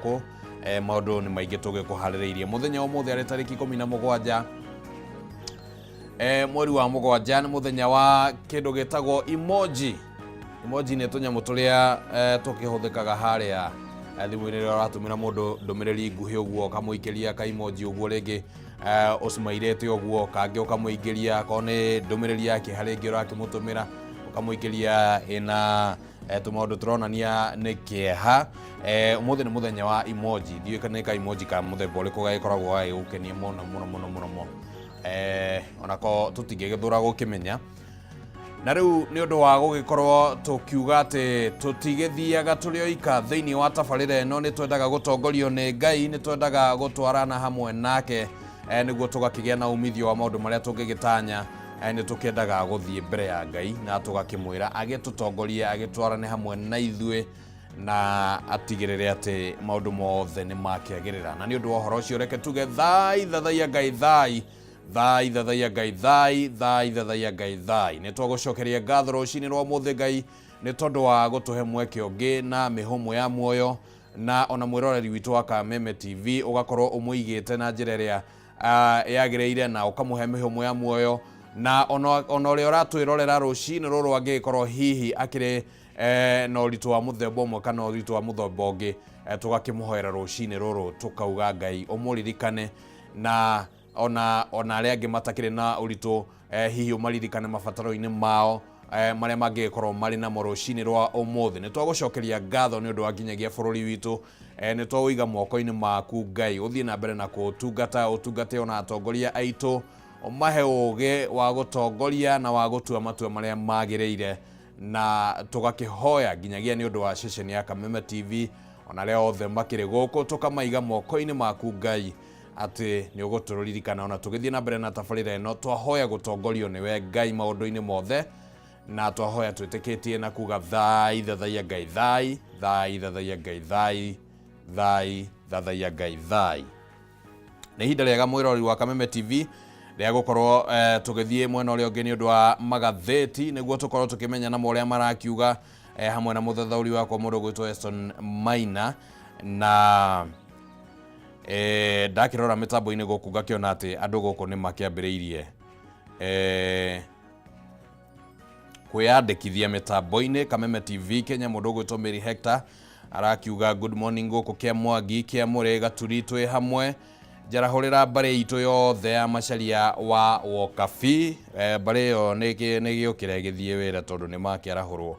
Gũkũ maũndũ nĩ maingĩ tũgĩkũharĩrĩirie mũthenya wa ũmũthĩ, arĩ tarĩki 17 mweri wa 7, nĩ mũthenya wa kĩndũ gĩtagwo emoji. Emoji nĩ tũnyamũ tũrĩa tũkĩhũthĩkaga harĩa thimũ-inĩ rĩrĩa ũratũmĩra mũndũ ndũmĩrĩri nguhĩ ũguo, ũkamũikĩria ka emoji ũguo, rĩngĩ ũcimairĩte ũguo, kangĩ ũkamũingĩria akorwo nĩ ndũmĩrĩri ya kĩeha rĩngĩ ũrakĩmũtũmĩra, ũkamũikĩria ĩna tũmaũndũ tũronania nĩ kĩeha. Ũmũthĩ nĩ mũthenya wa emoji. Ndiũĩ kana nĩ ka emoji ka mũthemba ũrĩkũ gagĩkoragwo gagĩgũkenia mũno mũno mũno mũno mũno, onako tũtingĩgĩthũra gũkĩmenya. Na rĩu nĩ ũndũ wa gũgĩkorwo tũkiuga atĩ tũtigĩthiaga tũrĩ oika thĩinĩ wa tabarĩra ĩno, nĩ twendaga gũtongorio nĩ Ngai, nĩ twendaga gũtwarana hamwe nake, nĩguo tũgakĩgĩa na umithio wa maũndũ marĩa tũngĩgĩtanya. Nĩ tũkĩendaga gũthiĩ mbere ya Ngai na tũgakĩmwĩra agĩtũtongorie, agĩtwarane hamwe na ithuĩ na atigĩrĩre atĩ maũndũ mothe nĩ makĩagĩrĩra. Na nĩ ũndũ wa ũhoro ũcio, reke tuge thai thathaiya Ngai, thai thai thathaiya Ngai, thai thai thathaiya Ngai, thai. Nĩ twagũcokeria ngatho rũcinĩ rwa ũmũthĩ, Ngai, nĩ tondũ wa gũtũhe mweke ũngĩ na mĩhũmũ ya muoyo, na ona mwĩroreri witũ wa Kameme TV ũgakorwo ũmũigĩte na njĩra ĩrĩa yagĩrĩire na ũkamũhe mĩhũmũ ya muoyo, na ona ũrĩa ũratwĩrorera rũcinĩ rũrũ angĩgĩkorwo hihi akĩrĩ na ũritũ wa mũthemba ũmwe kana ũritũ wa mũthemba ũngĩ, tũgakĩmũhoera rũcinĩ rũrũ, tũkauga Ngai ũmũririkane, na ona arĩa angĩ matakĩrĩ na ũritũ, hihi ũmaririkane mabataro-inĩ mao marĩa mangĩgĩkorwo marĩ namo rũcinĩ rwa ũmũthĩ. Nĩ twagũcokeria ngatho nĩ ũndũ wa nginyagia bũrũri witũ, nĩ twaũiga moko-inĩ maku, Ngai, ũthiĩ na mbere na kũũtungata, ũtungate ona atongoria aitũ, ũmahe ũũgĩ wa gũtongoria na wa gũtua matua marĩa magĩrĩire. Na tũgakĩhoya nginyagia nĩ ũndũ wa ceceni ya Kameme TV, ona arĩa othe makĩrĩ gũkũ, tũkamaiga moko-inĩ maku, Ngai, atĩ nĩ ũgũtũririkana ona tũgĩthiĩ na mbere na tabarĩra ĩno. Twahoya gũtongorio nĩwe, Ngai, maũndũ-inĩ mothe, na twahoya twĩtĩkĩtie na kuga thai thathaiya Ngai, thai thai thathaiya Ngai, thai thai thathaiya Ngai, thai. Nĩ ihinda rĩega, mwĩrori wa Kameme TV, rĩa gũkorwo tũgĩthiĩ mwena ũrĩa ũngĩ nĩ ũndũ wa magathĩti, nĩguo tũkorwo tũkĩmenya namo ũrĩa marakiuga, hamwe na mũthathaũri wakwa mũndũ ũgwĩtwo Eston Maina. Na ndakĩrora mĩtambo-inĩ gũkũ ngakĩona atĩ andũ gũkũ nĩ makĩambĩrĩirie kwĩyandĩkithia mĩtambo-inĩ Kameme TV Kenya. Mũndũ ũgwĩtwo Mary Hector arakiuga, "Good morning gũkũ kĩa Mwangi kĩa Mũrĩ Gaturi, twĩ hamwe. Njarahũrĩra mbarĩ itũ yothe ya Macharia wa Wokabi." Mbarĩ ĩyo nĩ gĩũkĩre gĩthiĩ wĩra tondũ nĩ makĩarahũrwo.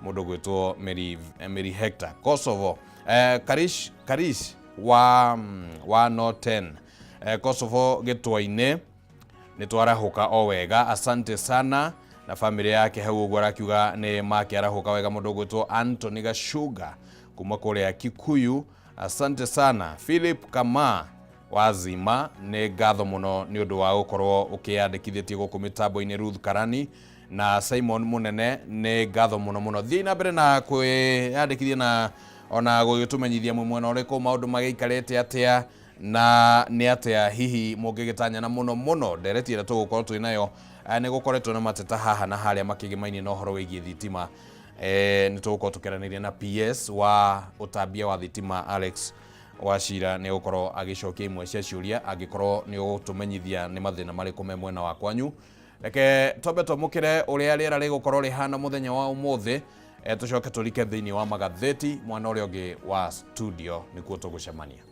Mũndũ ũgwĩtwo Mary Hector. Kosovo, Karish, Karish wa no 10, Kosovo gĩtwa-inĩ nĩ twarahũka o wega, asante sana, na famĩlĩ yake hau ũguo arakiuga nĩ makĩarahũka wega. Mũndũ ũgwĩtwo Anthony Gashuga kuma kũrĩa Kikuyu, asante sana. Philip Kama wazima, nĩ ngatho mũno nĩ ũndũ wa gũkorwo ũkĩyandĩkithĩtie gũkũ mĩtambo-inĩ. Ruth Karani na Simon Mũnene, nĩ ngatho mũno mũno. Thiĩ na mbere na kwĩyandĩkithia na ona gũgĩtũmenyithia mwĩ mwena ũrĩkũ, maũndũ magĩikarĩte atĩa, na nĩ atĩa hihi mũngĩgĩtanya. Na mũno mũno ndereti ĩrĩa tũgũkorwo twĩ nayo, nĩ gũkoretwo na mateta haha na harĩa makĩgĩmainie na ũhoro wĩgiĩ thitima. Nĩ tũgũkorwo tũkĩaranĩria na PS wa ũtambia wa thitima, Alex Wachira, nĩ gũkorwo agĩcokia imwe cia ciũria angĩkorwo nĩ ũgũtũmenyithia nĩ mathĩna marĩkũ me mwena wa kwanyu. Reke twambe twamũkĩre ũrĩa rĩera rĩgũkorwo rĩhana mũthenya wa ũmũthĩ, tũcoke tũrike thĩinĩ wa magathĩti mwena ũrĩa ũngĩ wa studio nĩkuo tũgũcemania.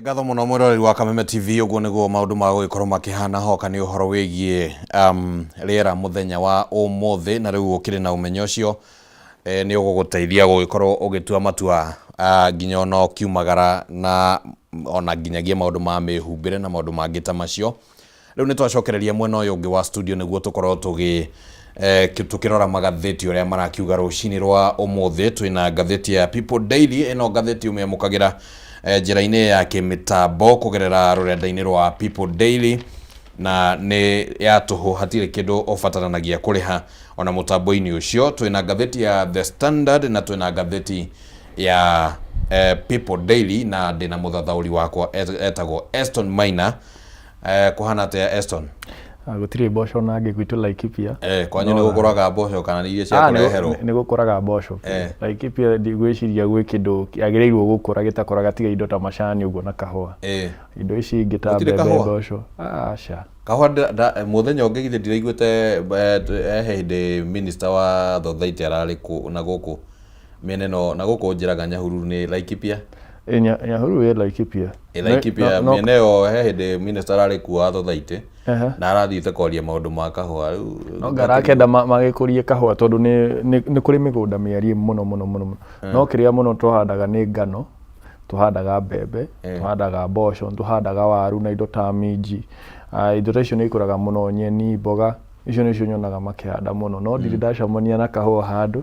Nĩ ngatho mũno mwĩroreri wa Kameme TV. Ũguo nĩguo maũndũ ma gũgĩkorwo makĩhana hoka nĩ ũhoro wĩgiĩ rĩera mũthenya wa ũmũthĩ. Na rĩu ũkĩrĩ na ũmenyo ũcio, nĩ ũgũgũteithia gũgĩkorwo ũgĩtua matua, nginya ona ũkiumagara na ona nginyagia maũndũ ma mĩhumbĩre na maũndũ mangĩ ta macio. Rĩu nĩ twacokereria mwena ũyũ ũngĩ wa studio nĩguo tũkorwo tũkĩrora magathĩti ũrĩa marakiuga rũcinĩ rwa ũmũthĩ. Twĩna ngathĩti ya People Daily. Ĩno ngathĩti ũmĩamũkagĩra njĩra-inĩ ya kĩmĩtambo kũgerera rũrenda-inĩ rwa People Daily, na nĩ ya tũhũ, hatirĩ kĩndũ ũbataranagia kũrĩha ona mũtambo-inĩ ũcio. Twĩna ngathĩti ya The Standard na twĩna ngathĩti ya People Daily, na ndĩna mũthathaũri wakwa etagwo Eston Maina. Kũhana atĩa, Eston? Ah, gũtirĩ mboco na ngĩ gwitũ Laikipia. Kwanyu nĩ gũkũraga mboco kana nĩ iria cia Ah, kũreherwo? Nĩ gũkũraga mboco. Laikipia ndigwĩciria gwĩ kĩndũ kĩagĩrĩirwo gũkũra gĩtakũraga tiga indo ta macani ũguo na kahũa. Indo ici ingĩ ta Gũtirĩ mbembe, kahũa? mboco. Aca. Kahũa mũthenya ũngĩ githĩ ndiraiguĩte, he hĩndĩ minister wa Thothaitĩ ararĩ na gũkũ mĩena ĩno na gũkũ njĩraga Nyahururu nĩ Laikipia. Ĩ, Nyahururu ĩ Laikipia. Ĩ Laikipia. Mĩena ĩyo he hĩndĩ minister ararĩ kuo wa Thothaitĩ na arathiĩte kwaria maũndũ ma kahũa rĩu. No ngarakenda magĩkũrie kahũa tondũ nĩ kũrĩ mĩgũnda mĩariĩ mũno mũno mũno mũno. No kĩrĩa mũno tũhandaga nĩ ngano, tũhandaga mbembe, tũhandaga mboco, tũhandaga waru na indo ta minji. Ah, indo ta icio nĩ ikũraga mũno, nyeni, mboga, icio nĩcio nyonaga makĩhanda mũno. No ndirĩ ndacemania na kahũa handũ.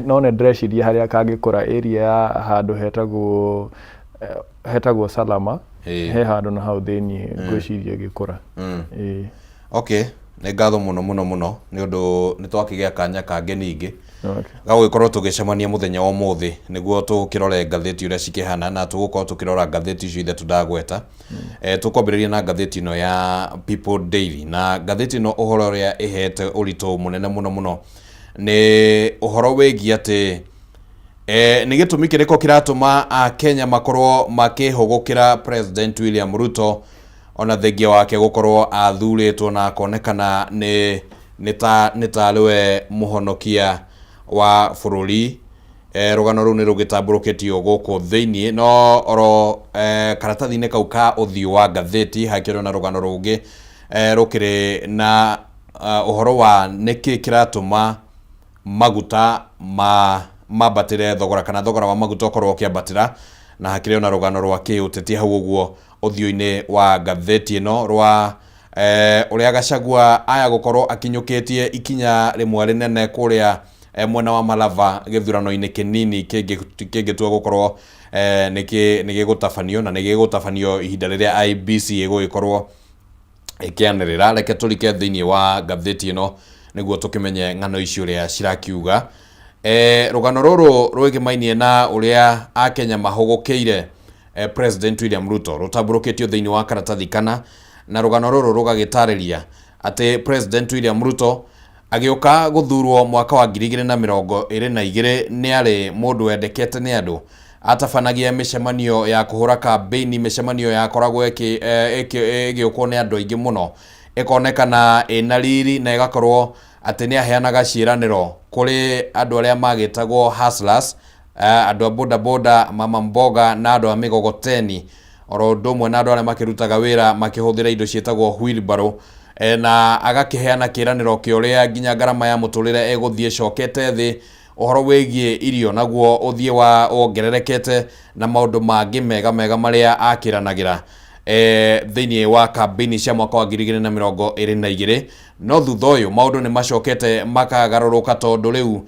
No nĩ ndĩreciria harĩa kangĩkũra area ya handũ hetagwo Salama. He handũ na hau thĩiniĩ ngwĩciria ĩgĩkũra. Ĩĩ. Okay, nĩ ngatho mũno mũno mũno nĩ ũndũ nĩ twakĩgĩa kanya kangĩ ningĩ gagũgĩkorwo tũgĩcemania mũthenya wa ũmũthĩ nĩguo tũkĩrore ngathĩti ũrĩa cikĩhana, na tũgũkorwo tũkĩrora ngathĩti icio ithatũ ndagweta. Tũkwambĩrĩria na ngathĩti ĩno ya People Daily. Na ngathĩti ĩno ũhoro ũrĩa ĩhete ũritũ mũnene mũno mũno nĩ ũhoro wĩgiĩ atĩ nĩ gĩtũmi kĩrĩkũ kĩratũma Akenya makorwo makĩhũgũkĩra President William Ruto ona thengia wake gũkorwo athurĩtwo na akonekana nĩ tarĩ we mũhonokia wa bũrũri. Rũgano rũu nĩ rũgĩtambũrũkĩtio gũkũ thĩinĩ, no oro karatathi-inĩ kau ka ũthiũ wa ngathĩti hakĩrĩ na rũgano rũngĩ, rũkĩrĩ na ũhoro wa nĩkĩ kĩratũma maguta ma mambatĩre thogora kana thogora wa maguta ũkorwo ũkĩambatĩra. Na hakĩrĩ ona rũgano rwa kĩũteti hau ũguo ũthiũ-inĩ wa ngathĩti ĩno rwa ũrĩa Gachagua aya gũkorwo akinyũkĩtie ikinya rĩmwe rĩnene kũrĩa mwena wa Malava gĩthurano-inĩ kĩnini kĩngĩtua gũkorwo nĩ gĩgũtabanio, na nĩ gĩgũtabanio ihinda rĩrĩa IEBC ĩgũgĩkorwo ĩkĩanĩrĩra. Reke tũrike thĩinĩ wa ngathĩti ĩno nĩguo tũkĩmenye ng'ano ici ũrĩa cirakiuga. Rũgano rũrũ rwĩgĩmainie na ũrĩa Akenya mahũgũkĩire President William Ruto rũtambũrũkĩtio thĩinĩ wa karatathi kana, na rũgano rũrũ rũgagĩtarĩria atĩ President William Ruto agĩũka gũthurwo mwaka wa 2022 nĩ arĩ mũndũ wendekete nĩ andũ. Atabanagia mĩcemanio ya kũhũra kambĩini, mĩcemanio yakoragwo ĩgĩũkwo nĩ andũ aingĩ mũno, ĩkonekana ĩna riri na ĩgakorwo atĩ nĩ aheanaga ciĩranĩro kũrĩ andũ arĩa magĩtagwo hustlers, andũ a boda boda, mama mboga na andũ a mĩgogoteni, oro ũndũ ũmwe na andũ arĩa makĩrutaga wĩra makĩhũthĩra indo ciĩtagwo wheelbarrow. Na agakĩheana kĩĩranĩro kĩa ũrĩa nginya ngarama ya mũtũrĩre ĩgũthiĩ ĩcokete thĩ, ũhoro wĩgiĩ irio naguo ũthiĩ wa wongererekete, na maũndũ mangĩ mega mega marĩa akĩranagĩra thĩinĩ wa kambĩini cia mwaka wa 2022. No thutha ũyũ maũndũ nĩ macokete makagarũrũka, tondũ rĩu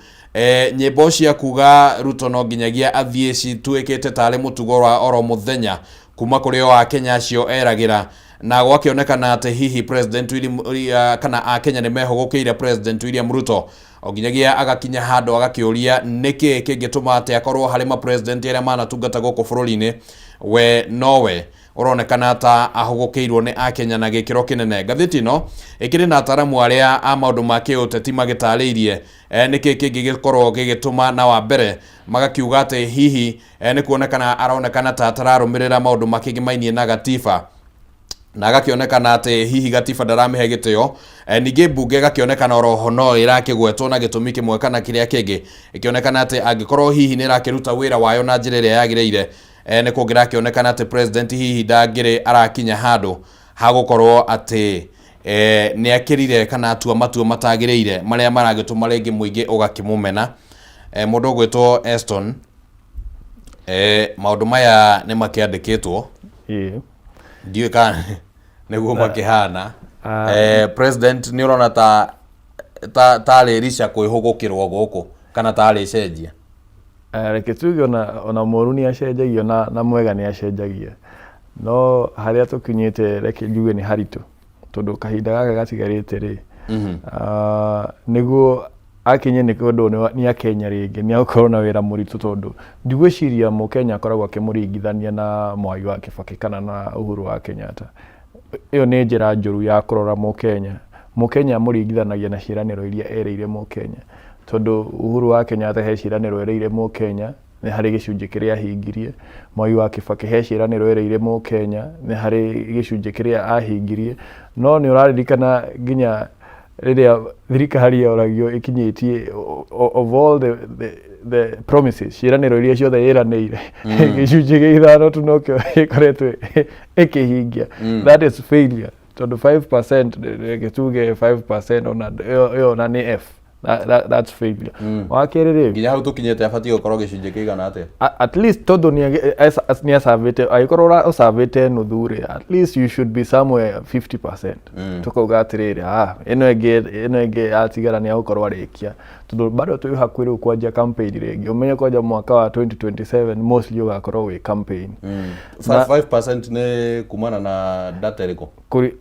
nyĩmbo cia kuga Ruto no nginyagia athiĩ cituĩkĩte tarĩ mũtugo wa oro mũthenya kuma kũrĩ o Akenya acio eragĩra, na gwakĩonekana atĩ hihi President William, kana Akenya nĩ mehũgũkĩire President William Ruto, o nginyagia agakinya handũ agakĩũria nĩkĩ kĩngĩtũma atĩ akorwo harĩ ma president arĩa manatungata gũkũ bũrũri-inĩ, we nowe ũronekana ta ahũgũkĩirwo nĩ Akenya na gĩkĩro kĩnene. Ngathĩti ĩno ĩkĩrĩ na ataramu arĩa a maũndũ ma kĩũteti magĩtarĩirie nĩkĩ kĩngĩgĩkorwo gĩgĩtũma, na wa mbere magakiuga atĩ hihi nĩ kuonekana aronekana ta atararũmĩrĩra maũndũ makĩgĩmainie na gatiba, na agakĩonekana atĩ hihi gatiba ndaramĩhe gĩtĩo. Ningĩ mbunge ĩgakĩonekana oroho no ĩrakĩgwetwo na gĩtũmi kĩmwe kana kĩrĩa kĩngĩ, ĩkĩonekana atĩ angĩkorwo hihi nĩ ĩrakĩruta wĩra wayo na njĩra ĩrĩa yagĩrĩire. Nĩ kũngĩrakĩonekana atĩ president hihi ndangĩrĩ arakinya handũ ha gũkorwo atĩ nĩ akĩrire kana atua matua matagĩrĩire marĩa maragĩtũma rĩngĩ mũingĩ ũgakĩmũmena. Mũndũ ũgwĩtwo Eston, maũndũ maya nĩ makĩandĩkĩtwo. Ndiũĩ kana nĩguo makĩhana. President nĩ ũrona ta tarĩ rica kwĩhũgũkĩrwo gũkũ kana tarĩ cenjia? Reke tuge ona mũru nĩ acenjagio na mwega nĩ acenjagia, no harĩa tũkinyĩte reke njuge nĩ haritũ, tondũ kahinda gaka gatigarĩte rĩ, nĩguo akinye nĩ ũndũ nĩ akenya rĩngĩ nĩ agũkorwo na wĩra mũritũ, tondũ ndigwĩciria mũkenya akoragwo akĩmũringithania na Mwai wa Kibaki kana na Uhuru wa Kenyatta. Ĩyo nĩ njĩra njũru ya kũrora mũkenya. Mũkenya amũringithanagia na ciĩranĩro iria erĩire mũkenya, tondũ Uhuru wa Kenyatta he ciĩranĩro erĩire mũkenya, nĩ harĩ gĩcunjĩ kĩrĩa ahingirie. Mwai wa Kibaki he ciĩranĩro erĩire mũkenya, nĩ harĩ gĩcunjĩ kĩrĩa ahingirie. No nĩ ũraririkana nginya rĩrĩa thirikari yoragio ĩkinyĩtie of all the promises, ciĩranĩro iria ciothe ĩranĩire, gĩcunjĩ gĩa 5 tu nokĩo ĩkoretwo ĩkĩhingia. That is failure, tondũ 5%, reke tuge 5% ona ĩyo ona nĩ F. That's failure. Wa kerĩ rĩ, Nginya hau tũkinyĩte abatiĩ gũkorwo gĩcunjĩ kĩigana atĩa? At least tondũ nĩ acavĩte, angĩkorwo ũcavĩte nuthu rĩ, at least you should be somewhere 50%. Tũkauga atĩrĩrĩ, ĩno ĩngĩ yatigara nĩ agũkorwo arĩkia, tondũ bado twĩ hakuhĩ rĩu kwanjia campaign rĩngĩ. Ũmenye kwanja mwaka wa 2027 mostly ũgakorwo wĩ campaign. 5% nĩ kumana na data ĩrĩkũ? Kũri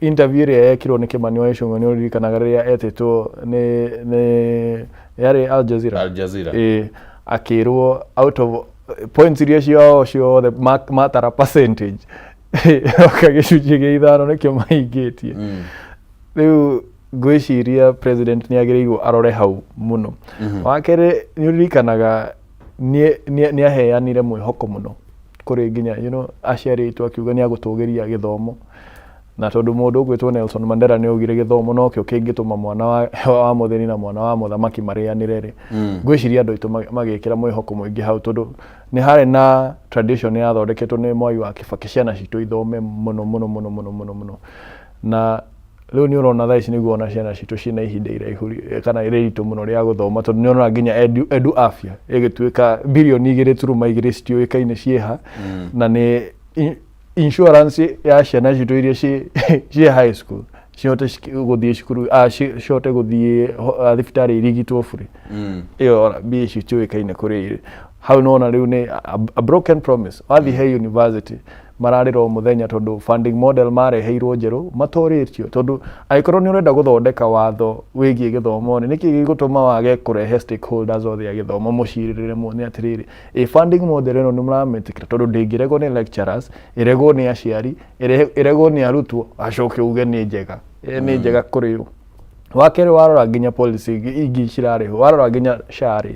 interview ĩrĩa yekirwo nĩ Kimani wa Ichung'wa, nĩ ũririkanaga rĩrĩa etĩtwo nĩ yarĩ Al Jazeera? Al Jazeera. Ĩĩ, akĩrwo out of points iria ciao ciothe matara percentage, oka gĩcunjĩ gĩa 5 nĩkĩo mahingĩtie. Rĩu ngwĩciria president nĩ agĩrĩirwo arore hau mũno. Wa kerĩ, nĩ ũririkanaga nĩ aheanire mwĩhoko mũno kũrĩ nginya aciari aitũ, akiuga nĩ agũtũgĩria gĩthomo, na tondũ mũndũ ũgwĩtwo Nelson Mandela nĩ augire gĩthomo nokĩo kĩngĩtũma mwana wa mũthĩni na mwana wa mũthamaki marĩanĩre rĩ, ngwĩciria andũ aitũ magĩkĩra mwĩhoko mũingĩ hau, tondũ nĩ harĩ na tradition yathondeketwo nĩ Mwai wa Kibaki, ciana citũ ithome mũno mũno mũno mũno mũno mũno. Na rĩu nĩ ũrona thaa ici nĩguo ona ciana citũ ciĩna ihinda iraihu kana rĩritũ mũno rĩa gũthoma, tondũ nĩ ũrona nginya edu afya ĩgĩtuĩka 2.2 birioni citiũĩkaine ciĩha, na nĩ insurance ya ciana citũ iria ciĩ high school cihote gũthiĩ cukuru, cihote gũthiĩ thibitarĩ irigitwo bure, ĩyo ona mbia icio itiũĩkaine kũrĩa irĩ. Hau nona rĩu nĩ a broken promise. Wathiĩ he university mararĩra o mũthenya tondũ funding model mareheirwo njerũ matorĩtio, tondũ angĩkorwo nĩ ũrenda gũthondeka watho wĩgiĩ gĩthomo rĩ, nĩkĩ gĩgũtũma wage kũrehe stakeholders othe a gĩthomo mũcirĩrĩre muone atĩrĩrĩ, ĩ funding model ĩno nĩ mũramĩtĩkĩra? Tondũ ndĩngĩregwo nĩ lecturers, ĩregwo nĩ aciari, ĩregwo nĩ arutwo, acoke uge nĩ njega. Ĩ, nĩ njega kũrĩ ũ? Wa kerĩ, warora nginya policy ingĩ cirarĩhwo, warora nginya SHA rĩ,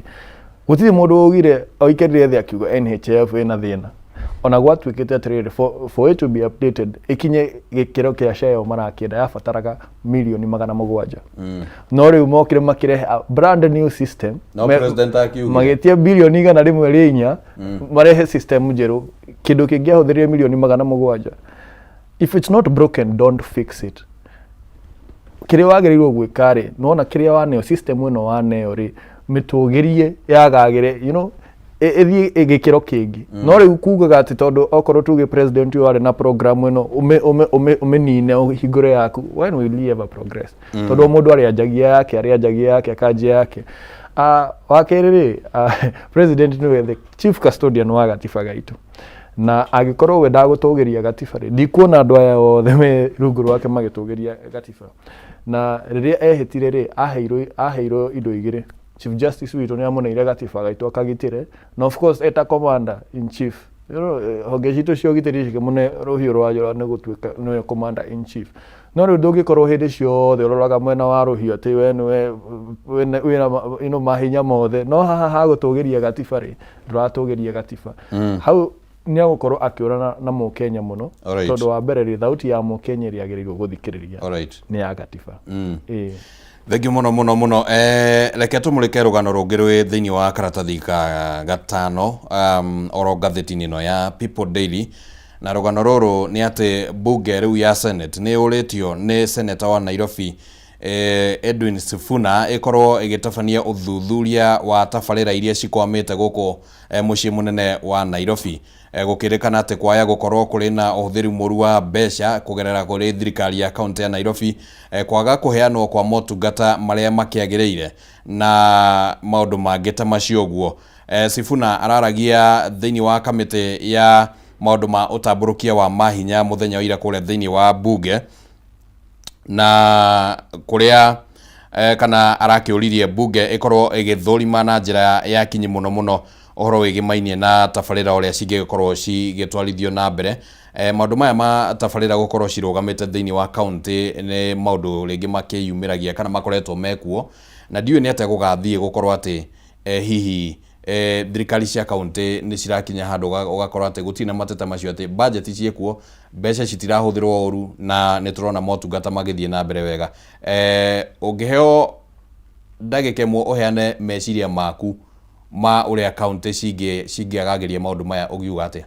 gũtirĩ mũndũ waugire oikarire thĩ akiuga NHIF ĩna thĩna. Ona gwatuĩkĩte atĩrĩrĩ, for it to be updated ĩkinye gĩkĩro kĩa SHA ĩyo marakĩenda, yabataraga mirioni 700. No rĩu mokire makĩrehe a brand new system. No president akiugire. Magĩtia 104 birioni marehe system njerũ, kĩndũ kĩngĩahũthĩrire mirioni 700. If it's not broken, don't fix it. Kĩrĩa wagĩrĩirwo gwĩka rĩ, nona kĩrĩa waneo, system ĩno waneo rĩ, mĩtũgĩrie yagagĩre, ĩthiĩ gĩkĩro kĩngĩ. No rĩu kugaga atĩ tondũ okorwo tuge president ũyũ arĩ na program ĩno, ũmĩnine ũhingũre yaku, when will you ever progress? Tondũ o mũndũ arĩanjagia yake, arĩanjagia yake, akanjia yake. Wa kerĩ rĩ, president nĩwe the chief custodian wa gatiba gaitũ, na angĩkorwo we ndagũtũgĩria gatiba rĩ, ndikuona andũ aya othe me rungu rwake magĩtũgĩria gatiba. Na rĩrĩa ehĩtire rĩ, aheirwo indo igĩrĩ. Chief Justice witũ nĩ amũneire gatiba gaitũ akagitĩre, na of course eta commander in chief, honge citũ cia ũgitĩri cikĩmũne rũhiũ rwa njora nĩ gũtuĩka nĩwe commander in chief. No rĩu ndũngĩkorwo hĩndĩ ciothe ũroraga mwena wa rũhiũ atĩ we nĩwe wĩna mahinya mothe, no haha hagũtũgĩria gatiba rĩ, ndũratũgĩria gatiba. Hau nĩ agũkorwo akĩũrana na mũkenya mũno, tondũ wa mbere rĩ, thauti ya mũkenya ĩrĩa agĩrĩirwo gũthikĩrĩria nĩ ya gatiba. Ĩĩ. Thengiũ mũno mũno mũno. Reke tũmũrĩke rũgano rũngĩ rwĩ thĩinĩ wa karatathi ka gatano oro ngathĩti-inĩ ĩno ya People Daily, na rũgano rũrũ nĩ atĩ mbunge rĩu ya Senate nĩ yũrĩtio nĩ seneta wa Nairobi Edwin Sifuna ĩkorwo ĩgĩtabania ũthuthuria wa tabarĩra iria cikwamĩte gũkũ mũciĩ mũnene wa Nairobi. Gũkĩrĩkana atĩ kwaya gũkorwo kũrĩ na ũhũthĩri mũru wa mbeca kũgerera kũrĩ thirikari ya kaunti ya Nairobi, kwaga kũheanwo kwa motungata marĩa makĩagĩrĩire na maũndũ mangĩ ta macio ũguo. Sifuna araragia thĩinĩ wa kamĩtĩ ya maũndũ ma ũtambũrũkia wa mahinya mũthenya wa ira kũrĩa thĩinĩ wa mbunge, na kũrĩa kana arakĩũririe mbunge ĩkorwo ĩgĩthũrima na njĩra ya kinyi mũno mũno ũhoro wĩgĩmainie na tabarĩra ũrĩa cingĩgĩkorwo cigĩtwarithio na mbere. Maũndũ maya ma tabarĩra gũkorwo cirũgamĩte thĩinĩ wa kaunti nĩ maũndũ rĩngĩ makĩyumĩragia kana makoretwo mekuo, na ndiũĩ nĩ atĩa gũgathiĩ gũkorwo atĩ hihi thirikari cia kaunti nĩ cirakinya handũ ũgakora atĩ gũtirĩ na mateta macio, atĩ budget ciĩkuo, mbeca citirahũthĩrwo ũru, na nĩ tũrona motungata magĩthiĩ na mbere wega. Ũngĩheo ndagĩka ĩmwe ũheane meciria maku ma ũrĩa kaunti cingĩagagĩria maũndũ maya, ũngiuga atĩa?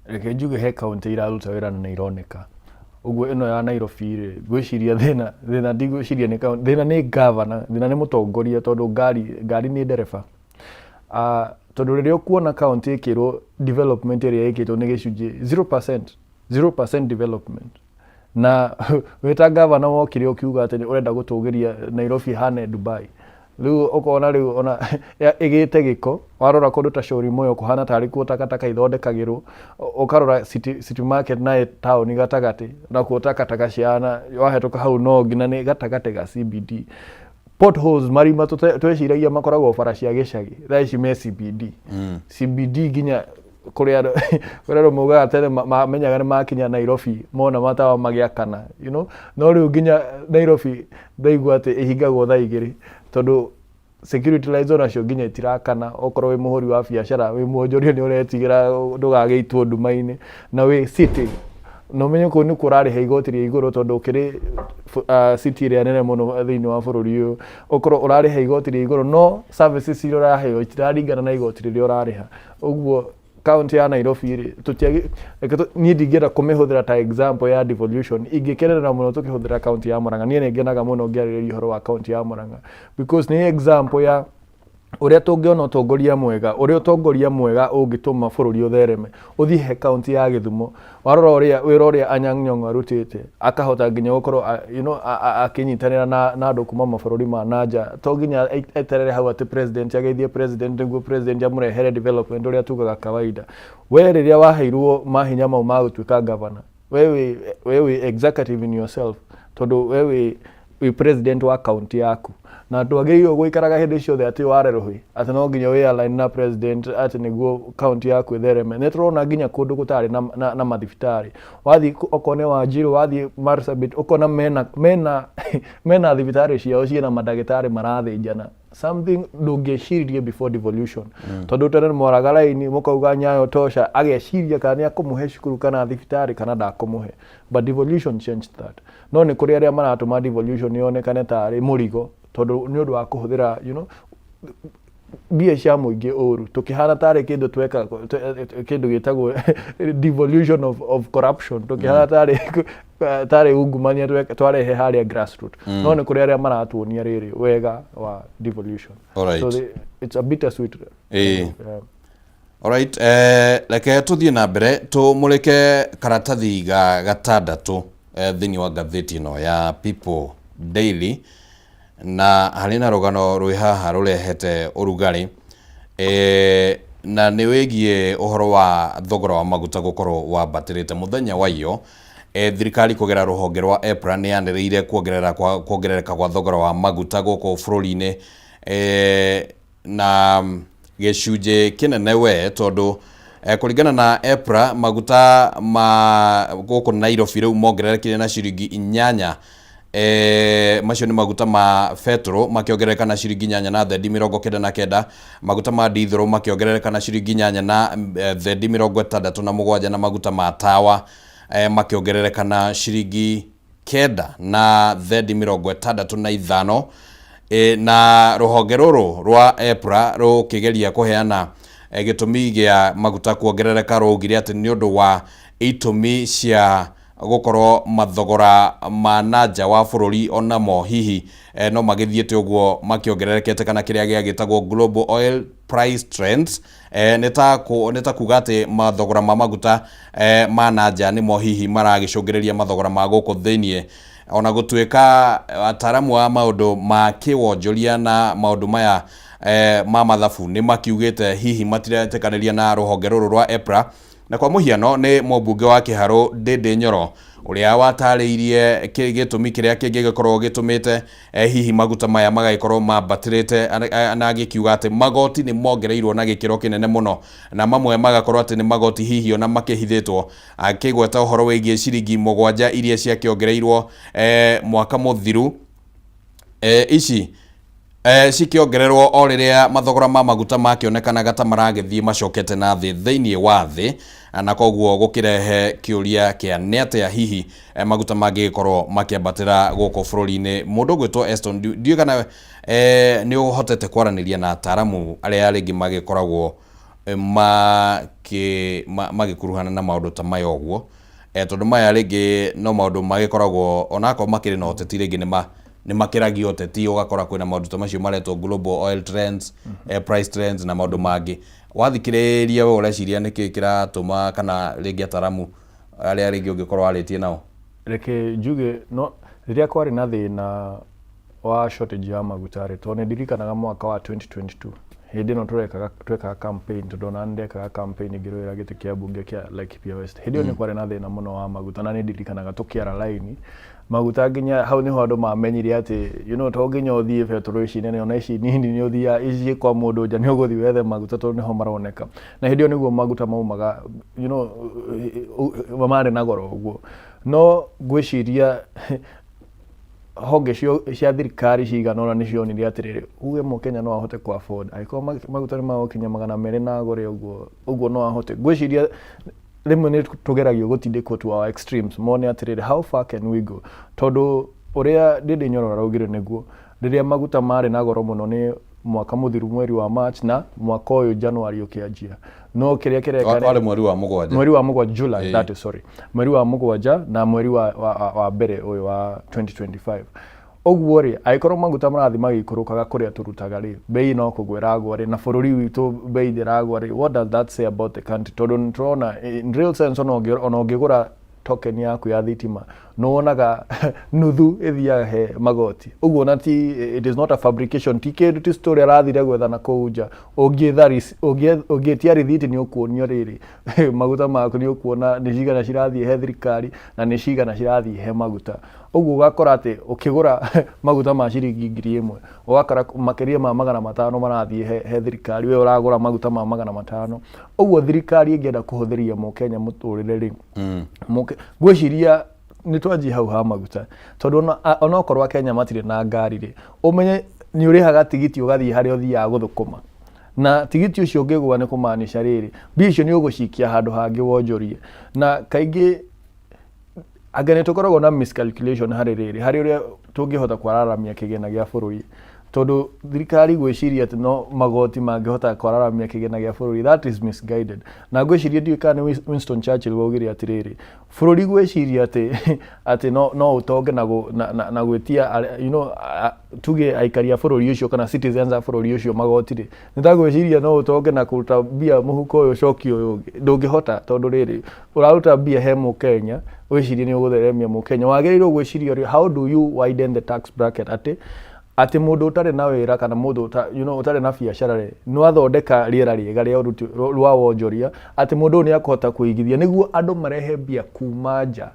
Reke njuge he kaunti iraruta wĩra na nĩ ironeka. Ũguo ĩno ya Nairobi rĩ, ngwĩciria thĩna ndigwĩciria nĩ kaunti, thĩna nĩ ngavana, thĩna nĩ mũtongoria, tondũ ngari nĩ ndereba. Tondũ rĩrĩa ũkuona kaunti ĩkĩrwo development ĩrĩa ĩkĩtwo nĩ gĩcunjĩ 0%, 0% development, na wĩ ta ngavana wokire ũkiuga atĩ ũrenda gũtũgĩria Nairobi ĩhane Dubai, rĩu ũkona rĩu ona ĩgĩte gĩko. Warora kũndũ ta Shauri Moyo kũhana tarĩ kuo takataka ithondekagĩrwo. Ũkarora City Market na ĩ taũni gatagatĩ, nakuo takataka cihana wahetũka hau no nginya nĩ gatagatĩ ga CBD. Potholes, marima tweciragia makoragwo bara cia gĩcagi, thaa ici me CBD. CBD nginya kũrĩa andũ maugaga tene mamenyaga nĩ makinya Nairobi mona matawa magĩakana, no rĩu nginya Nairobi ndaigua atĩ ĩhingagwo thaa 2 tondũ security lights onacio nginya itirakana. Okorwo wĩ mũhũri wa biacara, wĩ mwonjoria, nĩ ũretigĩra ndũgagĩitwo nduma-inĩ, na wĩ city na ũmenye kũu nĩkuo ũrarĩha igoti rĩa igũrũ, tondũ ũkĩrĩ city ĩrĩa nene mũno thĩinĩ wa bũrũri ũyũ. Ũkorwo ũrarĩha igoti rĩa igũrũ, no services iria ũraheo itiraringana na igoti rĩrĩa ũrarĩha. Ũguo kaunti ya Nairobi rĩ, niĩ ndingĩenda kũmĩhũthĩra ta example ya devolution. Ingĩkenerera mũno tũkĩhũthĩra kaunti ya Murang'a. Niĩ nĩ ngenaga mũno ngĩarĩrĩria ũhoro wa kaunti ya Murang'a because nĩ example ya ũrĩa tũngĩona ũtongoria mwega, ũrĩa ũtongoria mwega ũngĩtũma bũrũri ũthereme. Ũthiĩ he kaunti ya Gĩthumo, warora ũrĩa wĩra ũrĩa Anyang' Nyong'o arutĩte, akahota nginya gũkorwo akĩnyitanĩra na andũ kuma mabũrũri ma nanja. To nginya eterere hau atĩ president ageithie president nĩguo president amũrehere development ũrĩa tugaga kawaida. We rĩrĩa waheirwo mahinya mau ma gũtuĩka governor, we wĩ executive in yourself, tondũ we wĩ president wa county yaku, na ndwagĩrĩirwo gũikaraga hĩndĩ ciothe atĩ ware rũhĩ atĩ no nginya wĩ align na president atĩ nĩguo county yaku ĩthereme. Nĩ tũrona nginya kũndũ gũtarĩ na mathibitarĩ, wathiĩ okorwo nĩ Wanjiru, wathiĩ Marsabit, ũkona mena thibitarĩ ciao ciĩna mandagĩtarĩ marathĩnjana, something ndũngĩeciririe before devolution, tondũ tene mwaraga raini mũkauga Nyayo tosha, ageciria kana nĩ akũmũhe cukuru kana thibitarĩ kana ndakũmũhe. But devolution changed that. No nĩ kũrĩ arĩa maratũma devolution yonekane tarĩ mũrigo, tondũ nĩ ũndũ wa kũhũthĩra mbia cia mũingĩ ũru, tũkĩhana tarĩ kĩndũ tweka kĩndũ gĩtagwo devolution of corruption, tũkĩhana tarĩ ungumania twarehe harĩa grassroot. No nĩ kũrĩ arĩa maratuonia rĩrĩ wega wa devolution. So it's a bittersweet. Yeah. Alright, reke tũthiĩ na mbere tũmũrĩke karatathi ga gatandatũ thĩinĩ wa ngathĩti ĩno ya People Daily, na harĩ na rũgano rwĩ haha rũrehete ũrugarĩ, na nĩ wĩgiĩ ũhoro wa thogora wa maguta gũkorwo wambatĩrĩte mũthenya wa iyo. Thirikari kũgerera rũhonge rwa EPRA nĩ yanĩrĩire kuongerereka kwa thogora wa maguta gũkũ bũrũri-inĩ na gĩcunjĩ kĩnene we, tondũ kũringana na EPRA, maguta ma gũkũ Nairobi rĩu mongererekire na ciringi 8. Macio nĩ maguta ma betũrũ makĩongerereka na ciringi 8 na thendi 99, maguta ma ndithũrũ makĩongerereka na ciringi 8 na thendi 67, na maguta ma tawa makĩongerereka na ciringi 9 na thendi 65. Na rũhonge rũrũ rwa EPRA rũkĩgeria kũheana gĩtũmi gĩa maguta kuongerereka, rũgire atĩ nĩ ũndũ wa itũmi cia gũkorwo mathogora ma na nja wa bũrũri onamo hihi no magĩthiĩte ũguo makĩongererekete, kana kĩrĩa gĩagĩtagwo global oil price trends. Nĩ ta kuga atĩ mathogora ma maguta ma na nja nĩmo hihi maragĩcũngĩrĩria mathogora ma gũkũ thĩiniĩ, ona gũtuĩka ataramu a maũndũ ma kĩwonjoria na maũndũ maya ma mathabu nĩ makiugĩte hihi matiretĩkanĩria na rũhonge rũrũ rwa EPRA. Na kwa mũhiano nĩ mũmbunge wa Kĩharũ Ndĩndĩ Nyoro, ũrĩa watarĩirie gĩtũmi kĩrĩa kĩngĩgĩkorwo gĩtũmĩte hihi maguta maya magagĩkorwo mambatĩrĩte, na agĩkiuga atĩ magoti nĩ mongereirwo na gĩkĩro kĩnene mũno, na mamwe magakorwo atĩ nĩ magoti hihi ona makĩhithĩtwo, akĩgweta ũhoro wĩgiĩ ciringi 7 iria ciakĩongereirwo mwaka mũthiru. Ici cikĩongererwo o rĩrĩa mathogora ma maguta makĩonekanaga ta maragĩthiĩ macokete na thĩ thĩinĩ wa thĩ, na koguo gũkĩrehe kĩũria kĩa nĩ atĩa hihi maguta mangĩgĩkorwo makĩambatĩra gũkũ bũrũri-inĩ. Mũndũ ũgwĩtwo Eston, ndiũĩ kana nĩ ũhotete kwaranĩria na ataramu arĩa rĩngĩ magĩkoragwo magĩkuruhana na maũndũ ta maya ũguo, tondũ maya rĩngĩ no maũndũ magĩkoragwo onakorwo makĩrĩ na ũteti, rĩngĩ nĩ makĩragia ũteti, ũgakora kwĩna maũndũ ta macio maretwo global oil trends, price trends na maũndũ mangĩ. Wathikĩrĩria we, ũreciria nĩkĩ kĩratũma, kana rĩngĩ ataramu arĩa rĩngĩ ũngĩkorwo warĩtie nao? Reke njuge, no rĩrĩa kwarĩ na thĩna wa shortage ya maguta rĩ, tondũ nĩ ndirikanaga mwaka wa 2022 hĩndĩ ĩno twekaga campaign, tondũ ona nĩ ndekaga campaign ngĩrũĩra gĩtĩ kĩa mbunge kĩa Laikipia West. Hĩndĩ ĩyo nĩ kwarĩ na thĩna mũno wa maguta, na nĩ ndirikanaga tũkĩara raini maguta nginya hau nĩho andũ mamenyire atĩ to nginya ũthiĩ betũrũ ici nene, ona ici nini nĩ ũthiaga ici kwa mũndũ nja nĩ ũgũthiĩ wethe maguta, tondũ nĩho maroneka. Na hĩndĩ ĩyo nĩguo maguta maumaga marĩ na goro ũguo. No ngwĩciria honge cia thirikari cigana ũna nĩ cionire atĩrĩrĩ, uge mũkenya no ahote ku afford angĩkorwo maguta nĩ magũkinya 200 na agũre ũguo ũguo no ahote. Ngwĩciria rĩmwe nĩ tũgeragio gũtindĩkwo to our extremes, mone atĩrĩrĩ, how far can we go? Tondũ ũrĩa Ndindi Nyoro araugire nĩguo, rĩrĩa maguta marĩ na goro mũno nĩ mwaka mũthiru mweri wa March na mwaka ũyũ January ũkĩanjia, no kĩrĩa kĩreka Warĩ mweri wa 7. Mweri wa 7, July, that is, sorry, mweri wa 7 na mweri wa mbere ũyũ wa 2025 ũguo rĩ, angĩkorwo maguta marathiĩ magĩikũrũkaga kũrĩa tũrutaga rĩ, bei no kũgwa ĩragwa rĩ, na bũrũri witũ bei ndĩragwa rĩ, what does that say about the country? Tondũ nĩ tũrona in real sense ona ũngĩgũra token yaku ya thitima nĩ wonaga nuthu ĩthiaga he magoti ũguo, na ti, it is not a fabrication, ti kĩndũ, ti story arathire gwetha na kũu nja. Ũngĩtia rithiti nĩ ũkuonio rĩrĩ, maguta maku nĩ ũkuona nĩ cigana cirathiĩ he thirikari na nĩ cigana cirathiĩ he maguta. Ũguo ũgakora atĩ ũkĩgũra maguta ma ciringi 1000, ũgakora makĩria ma 500 marathiĩ he thirikari. We ũragũra maguta ma 500 ũguo, thirikari ĩngĩenda kũhũthĩria mũkenya mũtũrĩre rĩ, ngwĩciria nĩ twanjie hau ha maguta, tondũ onokorwo akenya matirĩ na ngari rĩ, ũmenye nĩ ũrĩhaga tigiti ũgathiĩ harĩa ũthiaga gũthũkũma, na tigiti ũcio ũngĩgũa nĩ kũmaanisha rĩrĩ, mbia icio nĩ ũgũcikia handũ hangĩ wonjorie. Na kaingĩ anga nĩ tũkoragwo na miscalculation harĩ rĩrĩ, harĩ ũrĩa tũngĩhota kwararamia kĩgĩna gĩa bũrũri, tondũ thirikari gwĩciria atĩ no magoti mangĩhota kwararamia kĩgĩna gĩa bũrũri, that is misguided. Na ngwĩciria ndiũĩ kana nĩ Winston Churchill waugire atĩrĩrĩ, bũrũri gwĩciria atĩ no ũtonge na gwĩtia tuge aikari a bũrũri ũcio kana citizens a bũrũri ũcio magoti rĩ, nĩ ta gwĩciria no ũtonge na kũruta mbia mũhuko ũyũ ũcokie ũyũ ũngĩ. Ndũngĩhota, tondũ rĩrĩ, ũraruta mbia he mũkenya wĩcirie nĩ ũgũtheremia mũkenya. Wagĩrĩirwo gwĩciria ũrĩa, how do you widen the tax bracket atĩ mũndũ ũtarĩ na wĩra kana mũndũ ũtarĩ na biacara rĩ, nĩ wathondeka rĩera rĩega rĩa ũruti rwa wonjoria, atĩ mũndũ ũyũ nĩ akũhota kũigithia nĩguo andũ marehe mbia kuma nja